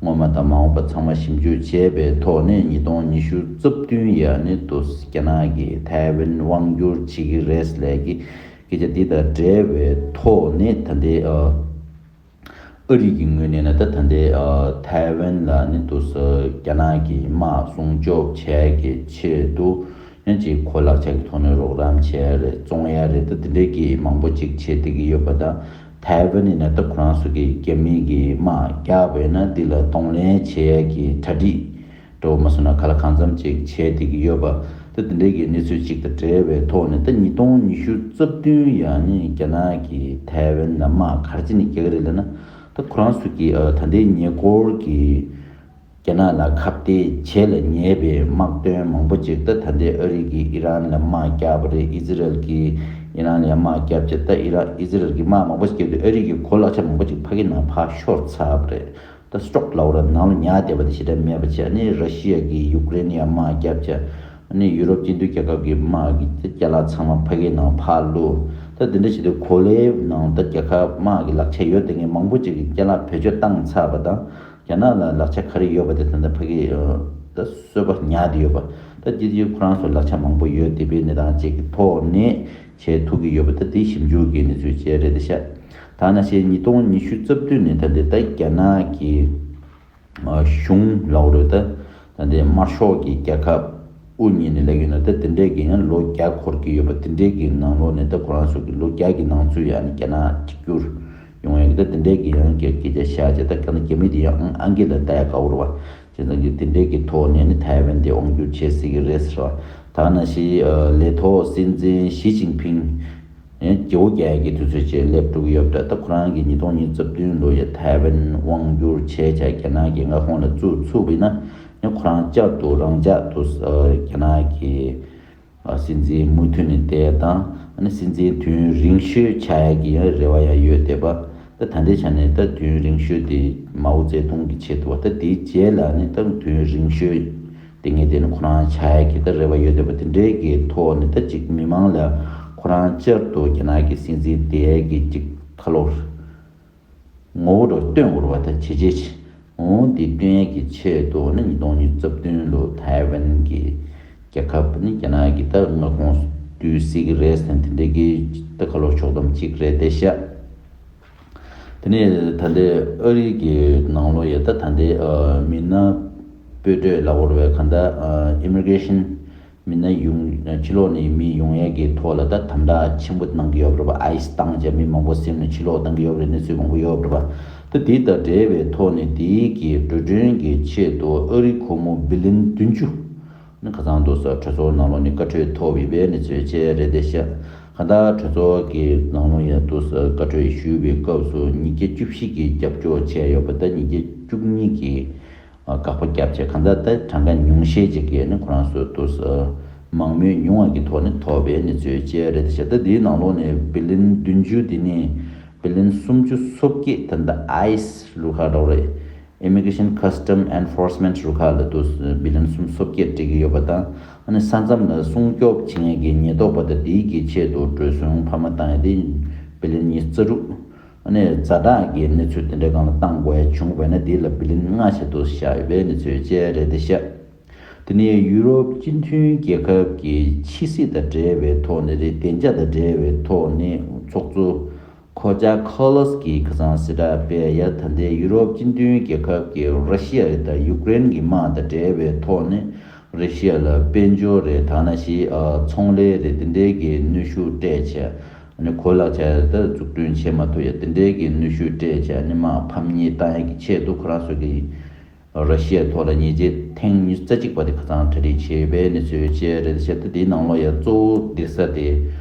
སྔོན་མ་དང་མ་འོངས་པ་ཚང་མ་ཞིབ་འཇུག་བྱས་པའི་ཐོག་ནས་ཉིས་སྟོང་ཉི་ཤུ་རྩ་བདུན་ཡ་ནི་དུ་རྒྱ་ནག་གིས་ཐའེ་ཝན་དབང་བསྒྱུར་བྱེད་ཀྱི་རེད་ཟེར་གྱི་སྐད་ཆ་འདི་དང་འབྲེལ་བའི་ཐོག་ནས་ད་ལྟའི་ཨ་ཨ་རི་གི་ངོས་ནས་ན། ད་ད་ལྟའི་ཨ་ཐའེ་ཝན་ལ་ནི་དུ་རྒྱ་ནག་གིས་དམག་སྲུང་སྐྱོབ་བྱས་ཀྱི་ཆེད་དུ་ཡང་ཅིག་གོ་ལག་ཆ་གི་ཐོག་ནས་རོགས་རམ་བྱས་རེད། བཙོང་ཡ་རེད། ད་དེ་འདྲས་ཀྱི་མང་པོ་ཅིག་བྱེད་བསྡད་ཀྱི་ཡོད་པ་དང་། ཐའེ་ཝན་ཡིན་ན་ད་ཁོ་རང་ཚོ་གི་རྒྱ་མི་གི་དམག་རྒྱག་པ་ཡིན་ན་འདི་ལ་གདོང་ལེན་བྱེད་ཡ་གི་གྲ་སྒྲིག་འགྲོ་མ་སོང་ན་ག་ལ་གང་འཚམ་ཅིག་བྱས་བསྡད་ཀྱི་ཡོད་པ། ད་དེ་འདྲས་ཀྱི་གནས་ཚུལ་ཅིག་དང་འབྲེལ་བའི་ཐོག་ནས། ད་ཉིས་སྟོང་ཉི་ཤུ་རྩ་བདུན་ཡ་ནི་རྒྱ་ནག་གིས་ཐའེ་ཝན་ལ་དམག་ག་རེ་བྱས་ནས་རྒྱག་གི་རེད་ལབ་ན། ད་ཁོ་རང་ཚོ་གི་ཨ་ད་ལྟའི་ཉེ་འཁོར་གྱི་རྒྱ་ནག་ལ་ཁ་གཏད་བྱེད་ལ་ཉེས་པའི་དམག་དོན་མང་པོ་ཅིག་ད་ད་ལྟའི་ཨ་རི་གིས་ཨི་རན་ལ་དམག་བརྒྱབ་པ་རེད། ཨི་ཛི་རལ་གྱིས་ཨི་རན་ལ་དམག་བརྒྱབ་བྱས། ད་ཨི་རན་ཨི་ཛི་རལ་གྱིས་དམག་མང་པོ་ཞིག་བརྒྱབ་དུས་ཨ་རི་གི་གོ་ལག་ཆ་མང་པོ་ཅིག་ཕ་གིའི་ནང་ཕར་ཤོར་ཚར་བ་རེད། ད་སི་ཊོག་ལབ་དགོས་རེད། ནང་ལ་ཉར་བསྡད་པ་དེ་ཞེ་དྲག་མེད་པ་བྱས། ཨ་ནི་ར་ཤི་ཡ་གིས་ཡུཀ་རེན་ཡ་དམག་བརྒྱབ་བྱས། ཨ་ནི་ཡུ་རོབ་སྤྱི་མཐུན་རྒྱལ་ཁབ་ཀྱི་དམག་གི་ཅ་ལག་ཚང་མ་ཕ་གིའི་ནང་ཕར་བླུགས། ད་དེ་འདྲ་བྱེད་དུས་གོ་ལའི་ནང་ད་རྒྱལ་ཁབ་དམག་གི་ལག་ཆ་ཡོད་བསྡད་མཁན་མང་པོ་ཅིག་གིས་ཅ་ལག་བེད་སྤྱོད་བཏང་ཚར་བ་དང་། རྒྱ་ནག་ལ་ལག་ཆ་ག་རེ་ཡོད་པ་དེ་ད་ལྟ་ཕ་གིས་ད་གསོལ་པ་ཉར་བསྡད་ཡོད་པ། ད་དེ་དུས་ཁོ་རང་ཚོ་ལག་ཆ་མང་པོ་ཡོད་བསྡད་པའི་གནས་སྟངས་ཅིག་གི་ཐོག་ནས་བྱེད་ཐུབ་ཀྱི་ཡོད་པ། ད་དེ་ཞིབ་འཇུག་གི་གནས་ཚུལ་བཅས་རེད་དེ་ཤག་ད་ནང་བཞིན་ཉིས་སྟོང་ཉི་ཤུ་རྩ་བདུན་ནས་ད་ལྟའི་ད་རྒྱ་ནག་གི་ཨ་གཞུང་ལབ་དགོས་རེད། ད་ད་ལྟའི་དམར་ཤོག་གི་རྒྱལ་ཁབ་དབུ་བརྙེས་ནས་ལབ་ཡོད་ན། ད་དེ་འདྲས་ཀྱི་ཡང་ལོ་བརྒྱ་འཁོར་གྱི་ཡོད་པ་དེ་འདྲས་ཀྱི་ནང་ལོགས་ནས། ད་ཁོ་རང་ཚོ་གི་ལོ་བརྒྱ་གི་ནང་ཚུད་ཡ་ནི་རྒྱ་ནག་གཅིག་གྱུར་ཡོང་ཡ་གི་ད་དེ་འདྲས་ཀྱི་ཡང་སྐད་སྐད་ཆ་བཤད་བྱས། ད་ག་ན་རྒྱ་མི་དེ་ཡང་ཨང་ཨང་ཀི་ལ་ལྟ་ཡ་དགའ་བོ་རེད་བ། བྱས་ཙང་གི་དེ་འདྲས་ཀྱི་ཐོག་ནས་ནི་ཐའེ་ཝན་དེ་དབང་བསྒྱུར་བྱེད་སྲིད་ཀྱི་རེད་ཟེར་བ། ད་ནང་བཞིན་ཨ་ལས་ཐོག་སྲིད་འཛིན་ཞི་ཅིན་ཕིང་ཡང་བརྗེ་བོ་རྒྱག་ཡ་གི་དུས་ཚོད་ཅིག་སླེབས་འགྲོ་གི་ཡོད་པ་འདྲ། ད་ཁོ་རང་གིས་ཉིས་སྟོང་ཉི་ཤུ་རྩ་བདུན་ལོ་ཡ་ཐའེ་ཝན་དབང་བསྒྱུར་བྱས་བྱས་རྒྱ་ནག་གི་མངའ་ཁོངས་ལ་བཙུགས་ཚུགས་པ་ཡིན་ན། ཡང་ཁོ་རང་བསྐྱར་དུ་རང་འཇགས་དུ་ཨ་རྒྱ་ནག་གི་ཨ་སྲིད་འཛིན་མུ་མཐུད་ནས་བསྡད་དང་། ཨ་ནི་སྲིད་འཛིན་དུས་ཡུན་རིང་ཤོས་ཆགས་ཡ་གི་ཡང་རེ་བ་ཡང་ཡོད་བསྡད་པ། ད་ད་ལྟའི་ཆ་ནས་ད་དུས་ཡུན་རིང་ཤོས་དེ་མའོ་ཙེ་ཏུང་གི་ཆེད་དུ་བ། ད་དེའི་རྗེས་ལ་ནི་ད་དུས་ཡུན་རིང་ཤོས་དེ་ངས་དེ་ནི་ཁོ་རང་ཆགས་ཡ་གི་ད་རེ་བ་ཡོད་བསྡད་པ། དེ་འདྲའི་གི་ཐོག་ནས་ད་ཅིག་མི་མང་ལ་ཁོ་རང་བསྐྱར་དུ་རྒྱ་ནག་གི་སྲིད་འཛིན་བསྡད་ཡ་གི་ཅིག་ཁ་ལོ་ངོ་བོ་ར་སྟོན་དགོས་རེད་བ། ད་བྱེད་བྱེད་ཅིག་འོ་འདི་སྟོན་ཡས་ཀྱི་ཆེད་དུ་ནི་ཉིས་སྟོང་ཉི་ཤུ་རྩ་བདུན་ལོ་ཐའེ་ཝན་གྱི་རྒྱལ་ཁབ་ནི་རྒྱ་ནག་གི་ད་མངའ་ཁོངས་བསྡུས་སྲིད་ཀྱི་རེད་ཟེར་དེ་འདྲ་གི་ད་ཁ་ལོ་ཕྱོགས་བསྡོམས་གཅིག་རེད་དེ་ཤག་དེ་ནས་ད་ལྟའི་ཨ་རི་གི་ནང་ལོགས་ཡ་ད་ད་ལྟའི་ཨ་མི་སྣ་སྤོས་སྤོས་ལབ་དགོས་རེད་བས། གང་ལྟར་ཨ་ཨི་མི་གྷི་རེ་ཤན་མི་སྣ་ཡོང་ཕྱི་ལོགས་ནས་མི་ཡོང་ཡས་ཀྱི་ཐོག་ལ་ད་དམ་དྲག་ཆེན་པོ་གནང་གི་ཡོད་རེད་པ། ཨའི་སི་བཏང་བྱས་མི་མང་པོ་ཟིན་ནས་ཕྱི་ལོགས་བཏང་གི་ཡོད་རེད། གནས་ཚུལ་མང་པོ་ཡོད་རེད་པ། ད་དེ་དང་འབྲེལ་བའི་ཐོག་ནས་དེའི་གི་འགྲོ་གྲོན་གྱི་ཆེད་དུ་ཨ་རི་སྒོར་མོ་བི་ལིན་བདུན་ཅུ་ནི་ཁ་སང་དུ་ས་གྲོས་ཚོགས་ནང་ལོགས་ནས་བཀའ་འཁྲོལ་ཐོབ་ཡོད་པའི་གནས་ཚུལ་བཅས་རེད་དེ་ཤག་གང་ལྟར་གྲོས་ཚོགས་ཀྱི་ནང་ལོགས་ཡ་དུ་ས་བཀའ་འཁྲོལ་ཞུས་པའི་སྐབས་སུ་ཉིས་བརྒྱ་བཅུ་བཞི་གིས་རྒྱབ་སྐྱོར་བྱས་ཡོད་པ། ད་ཉིས་བརྒྱ་བཅུ་གཉིས་ཀྱིས་དགག་པ་བརྒྱབ་བྱས། གང་ལྟར་ད་གྲངས་ཀ་ཉུང་ཤས་ཅིག་གིས་ནི་ཁོ་རང་ཚོ་དུ་ས་མང་མོས་ཉུང་བ་གི་ཐོག་ནས་ཐོབ་པའི་གནས་ཚུལ་བཅས་རེད་དེ་ཤག་ད་དེའི་ནང་ལོགས་ནས་བི་ལིན་བདུན་ཅུ་དེ་ནི་བི་ལིན་སུམ་ཅུ་སོ་བརྒྱད་ད་ལྟ་ཨའི་སི་ལུ་ཁ་འདྲ་བོ་རེད། Immigration Custom Enforcement རུ་ཁག་ལ་དུ་བི་ལན་སུམ་སོ་བརྒྱད་སྤྲད་ཀྱི་ཡོད་པ་དང་། ཨ་ནི་ས་མཚམས་ལ་སྲུང་སྐྱོབ་བྱེད་མཁན་གྱི་ཉེན་རྟོག་པ་དང་དེའི་གི་ཆེད་དུ་བགྲོད་སོང་འཕར་མ་བཏང་ཡ་དེ་བི་ལན་ཉི་ཤུ་རྩ་དྲུག་ཨ་ནི་ཛ་དྲག་གི་གནས་ཚུལ་དེ་འདྲའི་སྒང་ལ་བཏང་དགོས་ཡ་བྱུང་བས་ན་དེ་ལ་བི་ལན་ལྔ་ཆེད་དུ་བཞག་ཡོད་པའི་གནས་ཚུལ་བཅས་རེད་དེ་ཤག་དེ་ནས་ཡུ་རོབ་སྤྱི་མཐུན་རྒྱལ་ཁབ་ཀྱི་ཕྱི་སྲིད་དང་འབྲེལ་བའི་ཐོག་ནས་རེད། བདེ་འཇགས་དང་འབྲེལ་བའི་ཐོག་ནས་ཚོགས་གཙོ་ཁོ་ཇཱ་ཁོ་ལོ་སི་ཀི་ཁ་སང་གསལ་བསྒྲགས་སྤེལ་ཡ། ད་ལྟའི་ཡུ་རོབ་སྤྱི་མཐུན་རྒྱལ་ཁབ་ཀྱི་ར་ཤི་ཡ་དང་ཡུཀ་རེན་གྱི་དམག་དང་འབྲེལ་བའི་ཐོག་ནས་ར་ཤི་ཡ་ལ་དཔལ་འབྱོར་རེད། ད་ནང་བཞིན་ཨ་ཚོང་ལས་རེད། དེ་འདྲའི་གི་གནོན་ཤུགས་སྤྲད་བྱས་ཨ་ནི་གོ་ལག་ཆ་ད་འཛུགས་སྐྲུན་བྱེད་མ་ཐུབ་ཡ་དེ་འདྲའི་གི་གནོན་ཤུགས་སྤྲད་བྱས་ཨ་ནི་དམག་ཕམ་ཉེས་བཏང་ཡ་གི་ཆེད་དུ་ཁོ་རང་ཚོ་གི་ར་ཤི་ཡའི་ཐོག་ལ་ཉེས་ཆད་ཐེངས་ཉི་ཤུ་རྩ་གཅིག་པ་དེ་ཁ་སང་གྲ་སྒྲིག་བྱས་ཡོད་པའི་གནས་ཚུལ་བཅས་རེད་ཤག་ད་དེའི་ནང་ལོགས་ཡ་གཙོ་བོ་བསྡད་ས་དེ་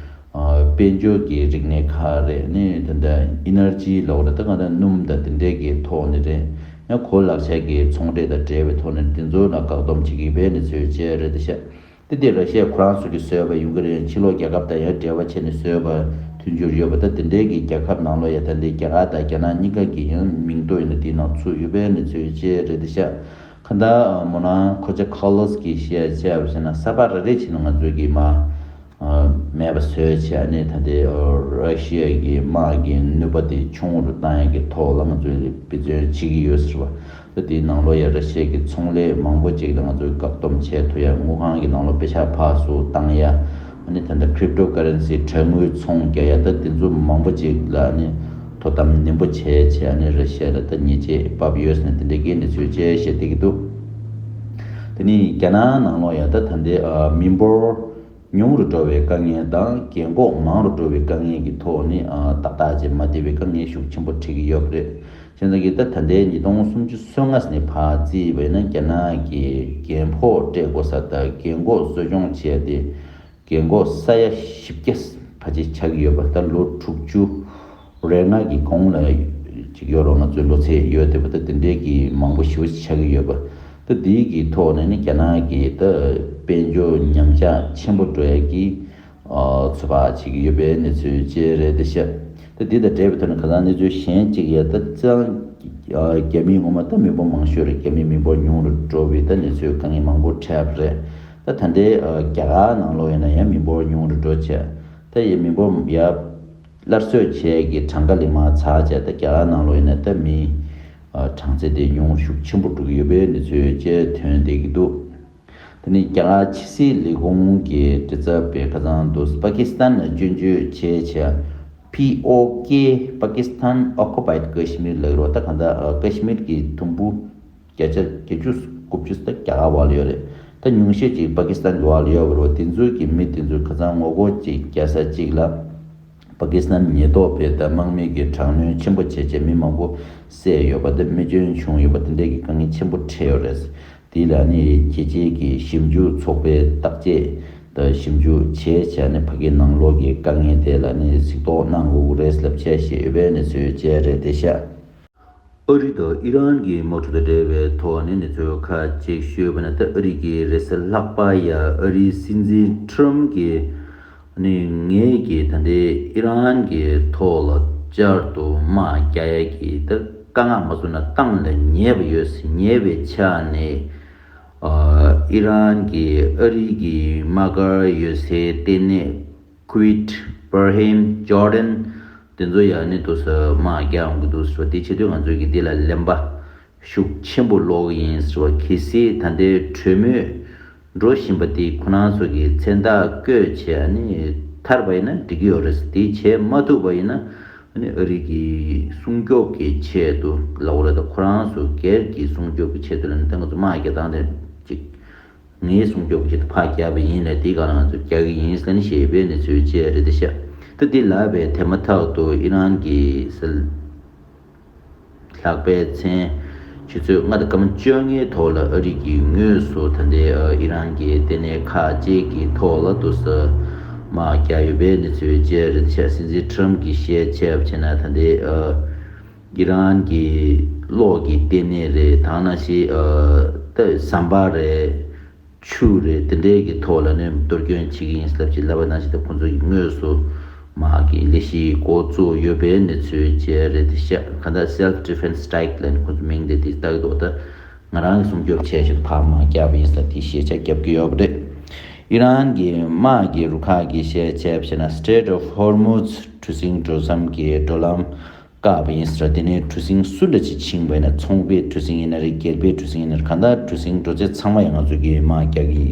ཨ་དཔལ་འབྱོར་གྱི་རིག་གནས་ཁག་རེད། ནི་ད་ལྟ་ཨི་ནར་ཇི་ལབ་དགོས་རེད། ད་གང་ལྟར་སྣུམ་དང་དེ་འདྲའི་གི་ཐོག་ནས་རེད། ཡང་གོ་ལག་ཆ་གི་ཚོང་འབྲེལ་དང་འབྲེལ་བའི་ཐོག་ནས་དེ་ཚོ་ལ་བཀག་སྡོམ་བྱེད་ཀྱི་ཡོད་པའི་གནས་ཚུལ་བཅས་རེད་ཤག་དེ་དེ་ར་ཤི་ཡ་ཁོ་རང་ཚོ་གིས་བཟོས་པ་ཡོང་གི་རེད། ཕྱི་ལོགས་རྒྱལ་ཁབ་དང་ཡང་འབྲེལ་བ་བྱས་ནས་བཟོས་པ་མཐུན་འགྱུར་ཡོད་པ་དང་དེ་འདྲའི་གི་རྒྱལ་ཁབ་ནང་ལོགས་ཡ་ད་ལྟའི་རྒྱ་གར་དང་རྒྱ་ནག་གཉིས་ཀ་གི་ཡང་མིང་ཐོ་ཡིན་ན་དེའི་ནང་ཚུད་ཡོད་པའི་གནས་ཚུལ་བཅས་རེད་དེ་ཤག་གང་ལྟར་མོ་ནང་ཁོ་ཅག་ཁ་ལོ་སི་ཀི་བཤད་བྱས་པ་བྱས་ན་ས་པ་ར་རེ་བྱས་ན་ང་ཚོའི་གི་མ་མེད་པ་བཟོས་བྱས་ནས་ད་ལྟའི་ར་ཤི་ཡ་གི་དམག་གི་ནུས་པ་དེ་ཆུང་རུ་བཏང་ཡ་གི་ཐོག་ལ་ང་ཚོས་འབད་བརྩོན་བྱེད་ཀྱི་ཡོད་ཟེར་བ། ད་དེའི་ནང་ལོགས་ཡ་ར་ཤི་ཡ་གི་ཚོང་ལས་མང་པོ་ཅིག་ལ་ང་ཚོས་བཀག་སྡོམ་བྱས་ཐུབ་ཡ། དངུལ་ཁང་གི་ནང་ལོགས་པེ་ཤག་ཕར་ཚུར་བཏང་ཡ། ཨ་ནི་ད་ལྟ་ཀྲིབ་ཊོ་ཀ་རན་སི་དྲ་དངུལ་ཚོང་རྒྱག་ཡ། ད་དེ་ཚོ་མང་པོ་ཅིག་ལ་ཨ་ནི་དོ་དམ་ནན་པོ་བྱས་བྱས་ཨ་ནི་ར་ཤི་ཡ་ལ་ད་ཉེས་ཆད་བབས་ཡོད་ཟེར་ནས་དེ་འདྲའི་གི་གནས་ཚུལ་བཅས་བཤད་བསྡད་ཀྱི་འདུག་དེ་ནི་རྒྱ་ནག་ནང་ལོགས་ཡ་ད་ད་ལྟའི་ཨ་མི་འབོར་ཉུང་རུ་འགྲོ་བའི་དཀའ་ངལ་དང་རྒན་འཁོགས་མང་རུ་འགྲོ་བའི་དཀའ་ངལ་གྱི་ཐོག་ནས་ཨ་ཏག་ཏག་ཅིག་མ་བསྡད་པའི་དཀའ་ངལ་ཤུགས་ཆེན་པོ་འཕྲད་ཀྱི་ཡོད་པ་རེད། བྱས་ཙང་གི་ད་ད་ལྟའི་ཉིས་སྟོང་སུམ་ཅུ་སོ་ལྔ་ནས་ཕར་བརྩིས་པ་ཡིན་ན་རྒྱ་ནག་གི་རྒན་ཕོགས་སྤྲད་དགོས་ས་དང་རྒན་འཁོགས་གསོ་སྐྱོང་བྱས་ཏེ་རྒན་འཁོགས་ས་ཡ་བཞི་བརྒྱ་ཕལ་ཆེར་ཆགས་ཀྱི་ཡོད་པ། ད་ལོ་དྲུག་ཅུ་རེ་ལྔ་གི་གོང་ལ་ཅིག་ཡོད་རོགས། ང་ཚོའི་ལོ་ཚད་ཡོད་བསྡད་པ་ད་དེ་འདྲའི་གི་མང་པོ་ཞེ་པོ་ཅིག་ཆགས་ཀྱི་ཡོད་པ། ད་དེའི་གི་ཐོག་ནས་ནི་རྒྱ་ནག་གི་ད་དཔལ་འབྱོར་ཉམས་ཆག་ཆེན་པོ་འགྲོ་ཡ་གི་ཨ་ཚོད་དཔག་བྱེད་ཀྱི་ཡོད་པའི་གནས་ཚུལ་བཅས་རེད་དེ་ཤག་ད་དེ་དང་འབྲེལ་བའི་ཐོག་ནས་ཁ་སང་གནས་ཚུལ་གཞན་གཅིག་ཡ་ད་ཙང་ཨ་རྒྱ་མི་ངོ་མ་ད་མི་འབོར་མང་ཤོས་རེད། རྒྱ་མི་མི་འབོར་ཉུང་རུ་འགྲོ་བའི་ད་གནས་ཚུལ་དཀའ་ངལ་མང་པོ་འཕྲད་པ་རེད། ད་ད་ལྟའི་ཨ་རྒྱ་གར་ནང་ལོགས་ཡིན་ན་ཡང་མི་འབོར་ཉུང་རུ་འགྲོ་བྱས་ད་ཡ་མི་འབོར་ཡ་སླར་གསོ་བྱས་ཀྱི་གྲངས་ཀ་ལས་མར་ཚར་བྱས་ད་རྒྱ་གར་ནང་ལོགས་ཡིན་ན་ད་མི་ཨ་གྲངས་ཚད་དེ་ཉུང་ཤུགས་ཆེན་པོ་འགྲོ་གི་ཡོད་པའི་གནས་ཚུལ་བཅས་ཐོན་བསྡད་ཀྱི་འདུག་དེ་ནི་རྒྱ་གར་ཕྱི་སྲིད་ལས་ཁུངས་ཀྱི་མགྲིན་ཚབ་པས་ཁ་སང་དུ་པ་ཀི་སི་ཐན་ལ་སྐྱོན་བརྗོད་བྱས་བྱས་པི་ཨོ་ཀེ་Pakistan Occupied Kashmir ལབ་རོགས། ད་གང་ལྟར་ཀ་ཤི་མིར་གྱི་དུམ་བུ་བརྒྱ་ཆ་བརྒྱད་ཅུ་དགུ་བཅུ་ད་རྒྱ་གར་བར་ལ་ཡོད་རེད། ད་ཉུང་ཤས་ཅིག་པ་ཀི་སི་ཐན་གྱི་བར་ལ་ཡོད་པ་རེད། དེ་ཚོའི་གི་མི་དེ་ཚོས་ཁ་སང་ངོ་རྒོལ་ཅིག་རྒྱག་ས་ཅིག་ལ་པ་ཀི་སི་ཐན་ཉེན་རྟོག་པས་ད་དམག་མི་གི་དྲག་གནོན་ཆེན་པོ་བྱས་བྱས་མི་མང་པོ་བསད་ཡོད་པ་དང་རྨས་སྐྱོན་བྱུང་ཡོད་པ་དེ་འདྲས་ཀྱི་དཀའ་ངལ་ཆེན་པོ་འཕྲད་ཡོད་རེད། དེ་ལ་ནི་རྒྱལ་སྤྱིའི་གི་ཞིབ་འཇུག་ཚོགས་པའི་བརྟག་དཔྱད་དང་ཞིབ་འཇུག་བྱས་བྱས་ནས་ཕ་གི་ནང་ལོགས་ཀྱི་དཀའ་ངལ་དེ་ལ་ནི་གཟིགས་རྟོག་གནང་དགོས་ཀྱི་རེད་ལབ་བྱས་བཤད་ཡོད་པའི་གནས་ཚུལ་བཅས་རེད་དེ་ཤག་ཨ་རི་དང་ཨི་རན་གྱི་དམག་འཁྲུག་དང་འབྲེལ་བའི་ཐོག་ནས་གནས་ཚུལ་ཁག་ཅིག་ཞུས་པ་ན། ད་ཨ་རི་གི་རེས་གཟའ་ལྷག་པ་ཡ་ཨ་རིའི་སྲིད་འཛིན་ཁྲམ་གྱིས་ནི་ངས་ཀྱིས་ད་ལྟའི་ཨི་རན་གྱི་ཐོག་ལ་བསྐྱར་དུ་དམག་རྒྱག་ཡ་གི་ད་དཀའ་ངལ་མ་བཟོ་ན་བཏང་ལ་ཉེས་པ་ཡོད་ཟེར། ཉེས་པའི་ཆ་ནས་ཨ་ཨི་རན་གྱིས་ཨ་རི་གི་དམག་སྒར་ཡོད་སའི་ལྟེ་གནས་ཀུ་ཝེད། བྷ་རེ་ཧན། ཇོར་ཌན། དེ་ཚོ་ཡང་ནི་འདུག་སེ་དམག་རྒྱག་ཡོང་གི་འདུག་ཟེར་བ། དེ་བྱེད་དུས་ང་ཚོས་ཀྱི་འདི་ལ་ལན་པ་ཤུགས་ཆེན་པོ་སློག་གི་ཡིན་ཟེར་བ། གལ་སྲིད་ད་ལྟའི་གྲོས་མོལ་འགྲོ་བཞིན་པ་དེ་ཁོ་རང་ཚོ་གི་མཚན་རྟགས་བཀོད་བྱས་ནི་ཐར་པ་ཡིན་ན་འགྲིག་གི་ཡོད་རེད། དེ་བྱས་མ་ཐུབ་པ་ཡིན་ན་ནི་ཨ་རི་གི་སྲུང་སྐྱོབ་ཀྱི་ཆེད་དུ་ལབ་དགོས་རེད། ད་ཁོ་རང་ཚོ་སྒེར་གྱི་སྲུང་སྐྱོབ་ཀྱི་ཆེད་དུ་ལ་ནི་ད་ང་ཚོ་དམག་རྒྱག་སྟངས་དེ་ཅིག་ངའི་སྲུང་སྐྱོབ་ཀྱི་ཆེད་དུ་ཕར་བརྒྱབ་པ་ཡིན་ལ། དེའི་སྒང་ལ་ང་ཚོ་རྒྱག་གི་ཡིན་ཟེར་ནས་བཤད་པའི་གནས་ཚུལ་བཅས་རེད་དེ་ཤག་ད་འདི་ལབ་པའི་དེ་མ་ཐག་ཏུ་ཨི་རན་གྱི་ལྷག་པའི་མཚན་ཆུ་ཚོད་ལྔ་དང་སྐར་མ་བཅོ་ལྔའི་ཐོག་ལ་ཨ་རི་གི་ངོས་སུ་ད་ལྟའི་ཨི་རན་གྱི་ལྟེ་གནས་ཁག་ཅིག་གི་ཐོག་ལ་འདུག་སེ་དམག་རྒྱག་ཡོད་པའི་གནས་ཚུལ་བཅས་རེད་དེ་ཤག་སྲིད་འཛིན་ཁྲམ་གྱིས་བཤད་བྱས་པ་བྱས་ན་ད་ལྟའི་ཨི་རན་གྱི་གློག་གི་ལྟེ་གནས་རེད། ད་ནང་བཞིན་ཨ་ད་ཟམ་པ་རེད། ཆུ་རེད། དེ་འདྲའི་གི་ཐོག་ལ་ནི་གཏོར་སྐྱོན་བྱེད་ཀྱི་ཡིན་ལབ་ཅིག་ལབ་པ་ནང་བཞིན་དུ་ཁོང་ཚོ་གི་དངོས་སུ་ དམག་གི་ལས་གཞི་འགོ་བཙུགས་ཡོད་པའི་གནས་ཚུལ་བཅས་རེད་དེ་ཤག་གང་ལྟར་self defense strike ལབ་ནས་ཁོ་ཚོ་མིང་དེ་དེ་བཏགས་འདུག་ད་ང་རང་གི་སྲུང་སྐྱོབ་བྱས་ཤིག་ཕར་དམག་བརྒྱབ་པ་ཡིན་ས་དེ་ཤེས་བྱ་རྒྱབ་ཀྱི་ཡོད་པ་རེད། ཨི་རན་གྱི་དམག་གི་རུ་ཁག་གིས་བཤད་བྱས་པ་བྱས་ན་Strait of Hormuz གྲུ་གཟིངས་འགྲོ་མཚམས་ཀྱི་འགྲོ་ལམ་བཀག་པ་ཡིན་ཟེར། དེ་ནས་གྲུ་གཟིངས་སུ་འདྲ་ཅིག་ཕྱིན་པ་ཡིན་ན། ཚོང་པའི་གྲུ་གཟིངས་ཡིན་ན་རེད། སྒེར་པའི་གྲུ་གཟིངས་ཡིན་ན་རེད། གང་ལྟར་གྲུ་གཟིངས་འགྲོ་ཚད་ཚང་མ་ཡང་ང་ཚོ་གིས་དམག་རྒྱག་གི་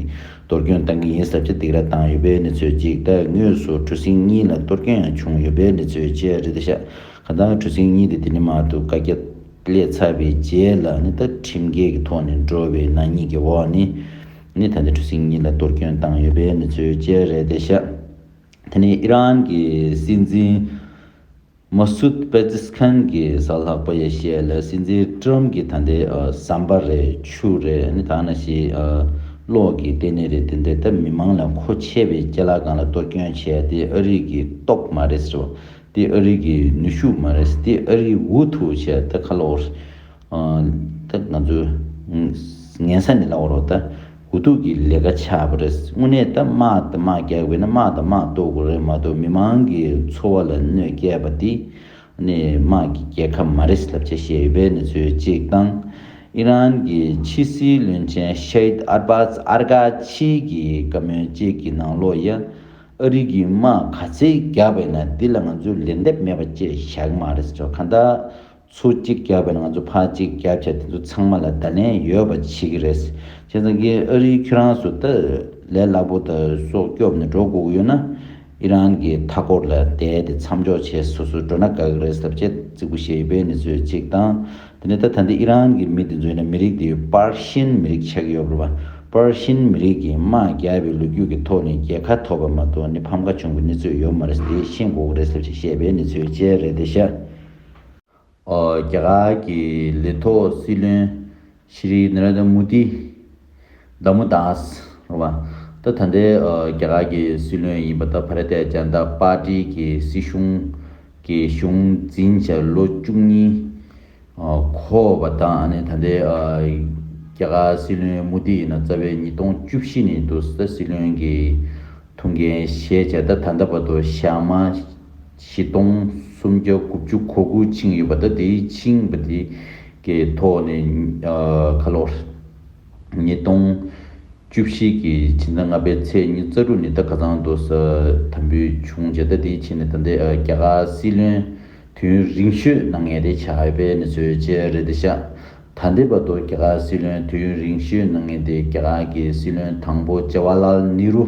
གཏོར་སྐྱོན་བཏང་གི་ཡིན་ཟེར་བྱས་སྡིགས་ར་བཏང་ཡོད་པའི་གནས་ཚུལ་གཅིག་ད་དངོས་སུ་གྲུ་གཟིངས་གཉིས་ལ་གཏོར་སྐྱོན་ཡང་བྱུང་ཡོད་པའི་གནས་ཚུལ་བཅས་རེད་དེ་ཤག་གང་ལྟར་གྲུ་གཟིངས་གཉིས་དེ་དེ་ནས་མར་དུ་བཀའ་རྒྱ་སླེབས་ཚར་བའི་རྗེས་ལ་ནི་ད་ཁྲིམས་འགལ་གྱི་ཐོག་ནས་འགྲོ་བའི་ནག་ཉེས་ཀྱི་འོག་ནས་ནི་ད་ལྟ་གྲུ་གཟིངས་གཉིས་ལ་གཏོར་སྐྱོན་བཏང་ཡོད་པའི་གནས་ཚུལ་བཅས་རེད་དེ་ཤག་དེ་ནས་ཨི་རན་གྱི་སྲིད་འཛིན་མ་སུད་པེ་ཛེ་སི་ཁན་གྱིས་གཟའ་ལྷག་པ་ཡི་ཞལ་ལ་སྲིད་འཛིན་ཀྲམ་གྱིས་ད་ལྟའི་ཨ་ཟམ་པ་རེད། ཆུ་རེད། ནི་ད་ནང་བཞིན་ཨ་གློག་གི་ལྟེ་གནས་རེད། དེ་འདྲའི་ད་མི་མང་ལ་མཁོ་ཆེ་བའི་ཅ་ལག་སྒང་ལ་གཏོར་སྐྱོན་བྱས་ཏེ་ཨ་རི་གི་སྟོབས་མ་རེད་ཟེར་བ། དེ་ཨ་རི་གི་ནུས་ཤུགས་མ་རེད། དེ་ཨ་རི་འུ་ཐུག་བྱས་ད་ཁ་ལོ། ད་ང་ཚོས་ངན་ས་ནི་ལབ་དགོས་རེད་པ། ད་འུ་ཐུག་གི་ལས་ཀ་ཆགས་པ་རེད། དངོས་གནས་ད་དམག་དང་དམག་རྒྱག་དགོས་ན་དམག་དང་དམག་གཏོར་དགོས་རེད་མ་གཏོགས་མི་མང་གི་འཚོ་བ་ལ་གནོད་སྐྱེལ་བ་དེ་ནི་དམག་གི་རྒྱལ་ཁ་མ་རེད་ལབ་བྱས་བཤད་ཡོད་པའི་གནས་ཚུལ་གཅིག་དང་། ཨི་རན་གྱི་ཕྱི་སྲིད་བློན་ཆེན་ཤེ་ཨིད་ཨར་བཱས་ཨར་ཀ་ཆི་གིས་བཀའ་མོལ་གཅིག་གི་ནང་ལོགས་ཡ་ཨ་རི་གི་དམག་ག་ཚད་བརྒྱབ་པ་ཡིན་ན་འདི་ལ་ང་ཚོས་ལན་འདེབས་མེད་པ་བཅས་བཞག་གི་མ་རེད་ཟེར། གང་ལྟར། ཚུར་གཅིག་བརྒྱབ་པ་ཡིན་ན་ང་ཚོ་ཕར་གཅིག་བརྒྱབ་བྱས་དེ་ཚོ་ཚང་མ་ལ་བརྡ་ལན་ཡོད་པ་བྱེད་ཀྱི་རེད། བྱས་ཙང་གི་ཨ་རི་ཁྱོད་རང་ཚོ་ད་ལས་སླ་པོ་དང་སྲོག་སྐྱོབ་ནས་འགྲོ་དགོས་ཀྱི་ཡོད་ན་ཨི་རན་གྱི་མཐའ་འཁོར་ལ་བསྡད་དེ་མཚམས་འཇོག་བྱས་སོ་སོ་འགྲོ་ན་དགའ་གི་རེད་ཟེར་བྱས་རྫིག་པོ་བཤད་ཡོད་པའི་གནས་ཚུལ་གཅིག་དང་། དེ་ནས་ད་ད་ལྟ་ཨི་རན་གྱི་མི་དེ་ཚོ་ཡིན་ན་མི་རིགས་དེ་པར་ཤིན་མི་རིགས་ཆགས་ཀྱི་ཡོད་རེད་པ། པར་ཤིན་མི་རིགས་ཀྱིས་དམག་རྒྱག་པའི་ལོ་རྒྱུས་ཀྱི་ཐོག་ནས་རྒྱལ་ཁ་ཐོབ་པ་མ་གཏོགས་ནི་ཕམ་ཁ་བྱུང་བའི་གནས་ཚུལ་ཡོད་མ་རེད། དེ་ཤེས་དགོས་ཀྱི་རེད་ཟེར་བྱས་བཤད་པའི་གནས་ཚུལ་བཅས་རེད་དེ་ཤག་ཨོ། རྒྱ་གར་གྱི་ལས་ཐོག་སྲིད་བློན་ཤྲི་ནེ་རེན་དྲ་མོ་དི། དཱ་མོ་དཱས་རེད་པ། ད་ད་ལྟའི་ཨོ་རྒྱ་གར་གྱི་སྲིད་བློན་ཡིན་པ་ད་བྷ་ར་ཏི་ཡ་ཇན་ཏ་པར་ཏི་གི་སྲིད་གཞུང་གི་གཞུང་འཛིན་བྱས་ལོ་བཅུ་གཉིས་ཨོ་འཁོར་བ་དང་ཨ་ནི་ད་ལྟའི་ཨོ་རྒྱ་གར་སྲིད་བློན་མོ་དི་ཡིན་ན་རྩ་བའི་ཉིས་སྟོང་བཅུ་བཞི་ནས་འདུག་ས་སྲིད་བློན་གྱི་ཐུགས་འགན་བཞེས་བྱས་ད་ད་ལྟ་བར་དུ་ཞག་མ་བཞི་སྟོང་སུམ་བརྒྱ་དགུ་བཅུ་གོ་དགུ་ཕྱིན་ཡོད་པ། ད་དེའི་ཕྱིན་པ་དེ་གི་ཐོག་ནས་ཨ་ཁ་ལོ་ཉིས་སྟོང་བཅུ་བཞི་གི་ཕྱི་ཟླ་ལྔ་པའི་ཚེས་ཉི་ཤུ་རྩ་དྲུག་ནས་ད་ཁ་སང་དུ་ས་དམ་འབུལ་བྱུང་བྱས་ད་དེའི་ཕྱིན་ནས་ད་ལྟའི་ཨ་རྒྱ་གར་སྲིད་བློན་དུས་ཡུན་རིང་ཤོས་གནང་མཁན་དེ་ཆགས་ཡོད་པའི་གནས་ཚུལ་བཅས་རེད་དེ་ཤག་ད་ལྟའི་བར་དུ་རྒྱ་གར་སྲིད་བློན་དུས་ཡུན་རིང་ཤོས་གནང་མཁན་དེ་རྒྱ་གར་གྱི་སྲིད་བློན་དང་པོ་ཇ་ཝར་ལཱལ་ནེ་རུ།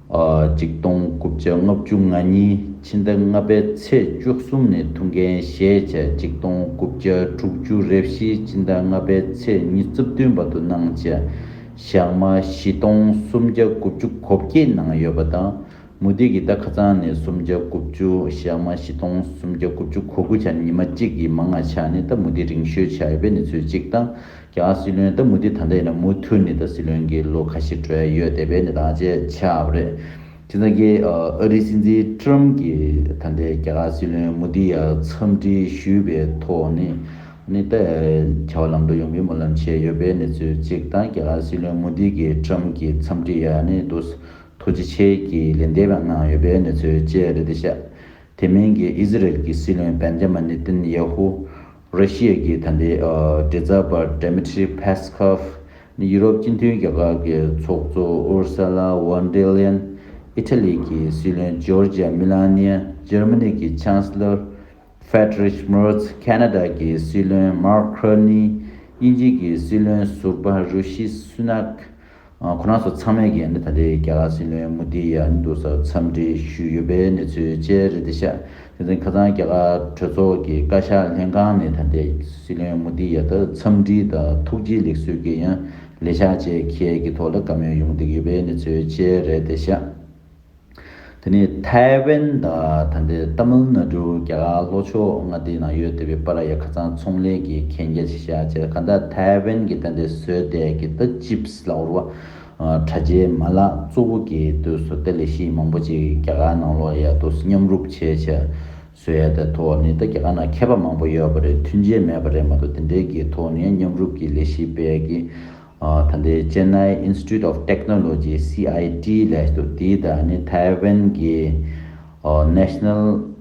ཨ་གཅིག་སྟོང་དགུ་བརྒྱ་ལྔ་བཅུ་ང་གཉིས་ཕྱི་ཟླ་ལྔ་པའི་ཚེས་བཅུ་གསུམ་ནས་ཐུགས་འགན་བཞེས་བྱས་གཅིག་སྟོང་དགུ་བརྒྱ་དྲུག་ཅུ་རེ་བཞི་ཕྱི་ཟླ་ལྔ་པའི་ཚེས་ཉི་ཤུ་རྩ་བདུན་བར་དུ་གནང་བྱས་ཞག་མ་བཞི་སྟོང་སུམ་བརྒྱ་དགུ་བཅུ་གོ་བརྒྱད་གནང་ཡོད་པ་དང་། མོ་དི་གིས་ད་ཁ་སང་ནས་སུམ་བརྒྱ་དགུ་བཅུ་ཞག་མ་བཞི་སྟོང་སུམ་བརྒྱ་དགུ་བཅུ་གོ་དགུ་ཆ་ཉི་མ་གཅིག་གི་མང་ང་ཆ་ནས་ད་མོ་དི་རིང་ཤོས་ཆགས་ཡོད་པའི་གནས་ཚུལ་གཅིག་དང་། རྒྱ་གར་སྲིད་བློན་ད་མོ་དི་ད་ལྟ་ཡིན་ན་མུ་མཐུད་ནས་ད་སྲིད་བློན་གྱི་ལོ་ཁ་ཤས་འགྲོ་ཡ་ཡོད་བསྡད་པའི་གནས་སྟངས་བཅས་ཆགས་པ་རེད། དེ་ནང་གི་ཨ་རིའི་སྲིད་འཛིན་ཀྲམ་གྱིས་ད་ལྟའི་རྒྱ་གར་སྲིད་བློན་མོ་དི་ཡ་འཚམས་འདྲི་ཞུས་པའི་ཐོག་ནས་ནི་ད་བྱ་བ་ལམ་འགྲོ་ཡོང་བའི་སྨོན་ལམ་བྱས་ཡོད་པའི་གནས་ཚུལ་གཅིག་དང་། རྒྱ་གར་སྲིད་བློན་མོ་དི་གིས་ཀྲམ་གྱི་འཚམས་འདྲི་ཡ་ནི་དུ་ཐུགས་རྗེ་ཆེ་གི་ལན་འདེབས་ཡང་གནང་ཡོད་པའི་གནས་ཚུལ་བཅས་རེད་དེ་ཤག་དེ་མིན་གྱི་ཨི་ཟི་རེལ་གྱི་སྲིད་བློན་བེན་ཇ་མིན་ནེ་ཏན་ཡ་ཧུ། ར་ཤི་ཡ་གི་ད་ལྟའི་ཨ་འབྲེལ་ཚབ་པ་ཌི་མི་ཊི་རི་པེ་སི་ཁོབ། ནི་ཡུ་རོབ་སྤྱི་མཐུན་རྒྱལ་ཁབ་ཀྱི་ཚོགས་གཙོ་ཨུར་སུ་ལ་ཝོན་ཌེར་ལེན། ཨི་ཊ་ལི་གི་སྲིད་བློན་ཇོར་ཇ་མི་ལ་ནི་ཡ། འཇར་མ་ནི་གི་ཆན་སི་ལར་ཧྥེ་ཌི་རིཤ་མེར་ཚ། ཁེ་ན་ཌ་གི་སྲིད་བློན་མར་ཁེར་ནི། དབྱིན་ཇི་གི་སྲིད་བློན་ཟུར་པ་རུ་ཤི་སུ་ནག་ཨ་ཁོ་རང་ཚོ་ཚང་མས་ཀྱིས་ནི་ད་ལྟའི་རྒྱ་གར་སྲིད་བློན་མོ་དི་ཡ་ནི་འདུག་སར་འཚམས་འདྲི་ཞུས་ཡོད་པའི་གནས་ཚུལ་བཅས་རེད་དེ་ཤག་དེ་ཚོ་ཁ་སང་རྒྱ་གར་གྲོས་ཚོགས་ཀྱི་བཀའ་ཤག་ལྷན་ཁང་ནས་ད་ལྟའི་སྲིད་བློན་མོ་དི་ཡ་ད་འཚམས་འདྲི་དང་ཐུགས་རྗེ་ལེགས་གསོལ་གྱི་ཡང་ལས་ཤག་བཅས་འཁྱེར་གྱི་ཐོག་ལ་བཀའ་མོལ་ཡོང་བསྡད་ཡོད་པའི་གནས་ཚུལ་བཅས་རེད་དེ་ཤག་དེ་ནས་ཐའེ་ཝན་དང་ད་ལྟའི་ཏ་མིལ་ནཱ་ཌུ་རྒྱ་གར་ལྷོ་ཕྱོགས་མངའ་སྡེའི་ནང་ཡོད་བསྡད་པའི་བར་ཡ་ཁ་སང་ཚོང་ལས་ཀྱི་གན་རྒྱ་ཆེ་ཤག་བྱས། གང་ལྟར་ཐའེ་ཝན་གྱི་ད་ལྟའི་བཟོས་བསྡད་ཀྱི་ད་ཅིབ་སི་ལབ་རེད་པ། ཨ་དྲ་རྒྱའི་མ་ལག་གཙོ་བོ་གི་དུས་སུ་ད་ལས་གཞི་མང་པོ་ཅིག་རྒྱ་གར་ནང་ལོགས་ཡ་དུས་སུ་མཉམ་རུབ་བྱས་བྱས་བཟོས་ཡ་དེ་ཐོག་ནས་ད་རྒྱ་གར་ནང་མཁས་པ་མང་པོ་ཡོད་པ་རེད། མཐུན་རྐྱེན་མེད་པ་རེད་མ་གཏོགས་དེ་འདྲའི་གི་ཐོག་ནས་མཉམ་རུབ་ཀྱི་ལས་གཞི་སྤེལ་གྱི། ཨ་ད་ལྟའི་Chennai Institute of Technology C I T ལབ་འདུག་དེ་དང་ནི་ཐའེ་ཝན་གྱི་ National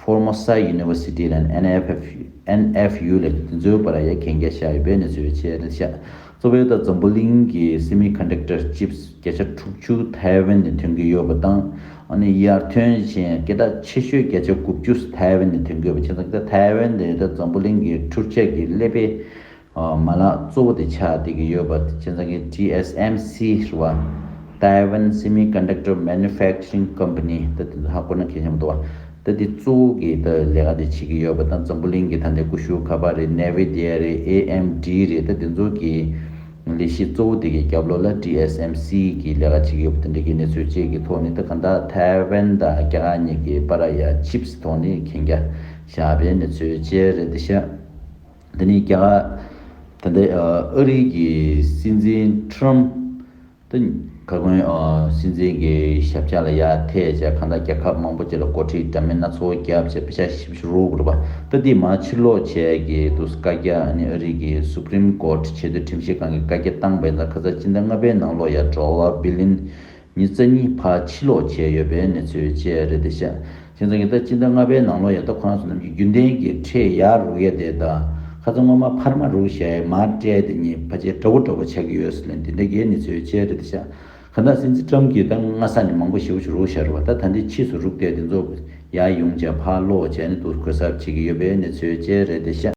Formosa University ལ་ཨེན་ཨེཕ་ཨེཕ་ཨེན་ཨེཕ་ཡུ་ལ་དེ་ཚོའི་བར་ཡ་གན་རྒྱ་བཞག་ཡོད་པའི་གནས་ཚུལ་བཅས་རེད་ཤག། གཙོ་བོའི་ད་འཛམ་བུ་གླིང་གི་སེ་མི་ཀོན་ཌག་ཊར་ཅིབ་བརྒྱ་ཆ་དྲུག་ཅུ་ཐའེ་ཝན་ནས་ཐོན་གྱི་ཡོད་པ་དང་། ཨ་ནི་ཡར་ཐོན་ཞིང་སྐད་གྲགས་ཆེ་ཤོས་བརྒྱ་ཆ་དགུ་བཅུ་ཐའེ་ཝན་ནས་ཐོན་གྱི་ཡོད་པ་བྱས་ཙང་ད་ཐའེ་ཝན་དེ་ད་འཛམ་བུ་གླིང་གི་འཕྲུལ་ཆས་ཀྱི་ཀླད་པའི་མ་ལག་གཙོ་བོ་དེ་ཆགས་བསྡད་ཀྱི་ཡོད་པ་བྱས་ཙང་གི་ཊི་ཨེས་ཨེམ་སི་རེད་བ། Taiwan Semiconductor Manufacturing Company ད་དེ་ཚོ་ཧ་གོ་ན་གལ་ཆེན་པོ་འདུག་བ། ད་དེ་གཙོ་བོ་གི་ད་ལས་ཀ་དེ་བྱེད་ཀྱི་ཡོད་པ་དང་འཛམ་བུ་གླིང་གི་ད་ལྟའི་ཀུ་ཤུ་ཁ་པར་རེད། ནེ་བི་དི་ཡ་རེད། ཨེ་ཨེམ་ཌི་རེད། ད་དེ་ཚོ་གི་ལས་གཞི་གཙོ་བོ་དེ་གི་རྒྱབ་ལོགས་ལ་ཊི་ཨེས་ཨེམ་སི་གི་ལས་ཀ་བྱེད་ཀྱི་ཡོད་པ་དེ་འདྲ་གི་གནས་ཚུལ་བཅས་ཀྱི་ཐོག་ནས་ད་གང་ལྟར་ཐའེ་ཝན་དང་རྒྱ་གར་གཉིས་ཀྱི་བར་ཡ་ཅིབ་སི་ཐོག་ནས་གན་རྒྱ་བཞག་པའི་གནས་ཚུལ་བཅས་རེད་དེ་ཤག། དེ་ནས་རྒྱ་གར་ད་ལྟའི་ཨ་རི་གི་སྲིད་འཛིན་ཊམ་ད་ག་གོན་སྲིད་འཛིན་གྱི་ཞབས་བཅགས་ལ་ཡར་ཐད་བྱས་གང་ལྟར་རྒྱལ་ཁབ་མང་པོ་ཅིག་ལ་འགོ་ཁྲིད་འདྲ་མིན་སྣ་ཚོགས་བརྒྱབ་བྱས་པེ་ཤ་ཞིབ་ཞིབ་རུ་དགོས་པ་ད་འདི་མར་ཕྱིར་ལོག་བྱས་ཀྱི་འདུག་བཀའ་རྒྱ། ཨ་ནི་ཨ་རི་གི་སུ་པི་རིམ་ཀོ་ཊི་ཆེས་མཐོའི་ཁྲིམས་ཞིབ་ཁང་གི་བཀའ་རྒྱ་བཏང་པ་ཡིན་ཙང་ཁ་སང་སྤྱི་ཟླ་ལྔ་པའི་ནང་ལོགས་ཡ་ཌོ་ལར་བི་ལི་ཡོན་ཉི་ཤུ་རྩ་གཉིས་ཕར་ཕྱིར་ལོག་བྱས་ཡོད་པའི་གནས་ཚུལ་བཅས་རེད་དེ་ཤག། བྱས་ཙང་གི་ད་སྤྱི་ཟླ་ལྔ་པའི་ནང་ལོགས་ཡ་ད་ཁོ་རང་ཚོ་རྣམས་ཀྱི་རྒྱུན་ལྡན་གྱི་ཁྲལ་ཡར་རུག་ཡ་དེ་དང་ཁ་སང་སྔོན་མ་འཕར་མ་རུག་བཞག་ཡ་མར་སྤྲད་དེ་གཉིས་ཕལ་ཆེར་འདྲ་བོ་འདྲ་བོ་ཆགས་ཀྱི་ཡོད་ཟེར་ནས་དེ་འདྲ་གི་གནས་ཚུལ་བཅས་རེད་དེ་ཤག། གང་ལྟར་སྲིད་འཛིན་ཊམ་གྱིས་ད་སྔ་ས་ནས་མང་པོ་ཞེ་པོ་ཅིག་རུག་བཞག་རེད་བ། ད་ད་ལྟའི་ཕྱིས་སུ་རུག་བསྡད་དེ་ཚོ་ཡར་ཡོང་བྱས་ཕར་ལོག་བྱས་ནས་འདུག་གོ་གསབ་བྱེད་ཀྱི་ཡོད་པའི་གནས་ཚུལ་བཅས་རེད་དེ་ཤག།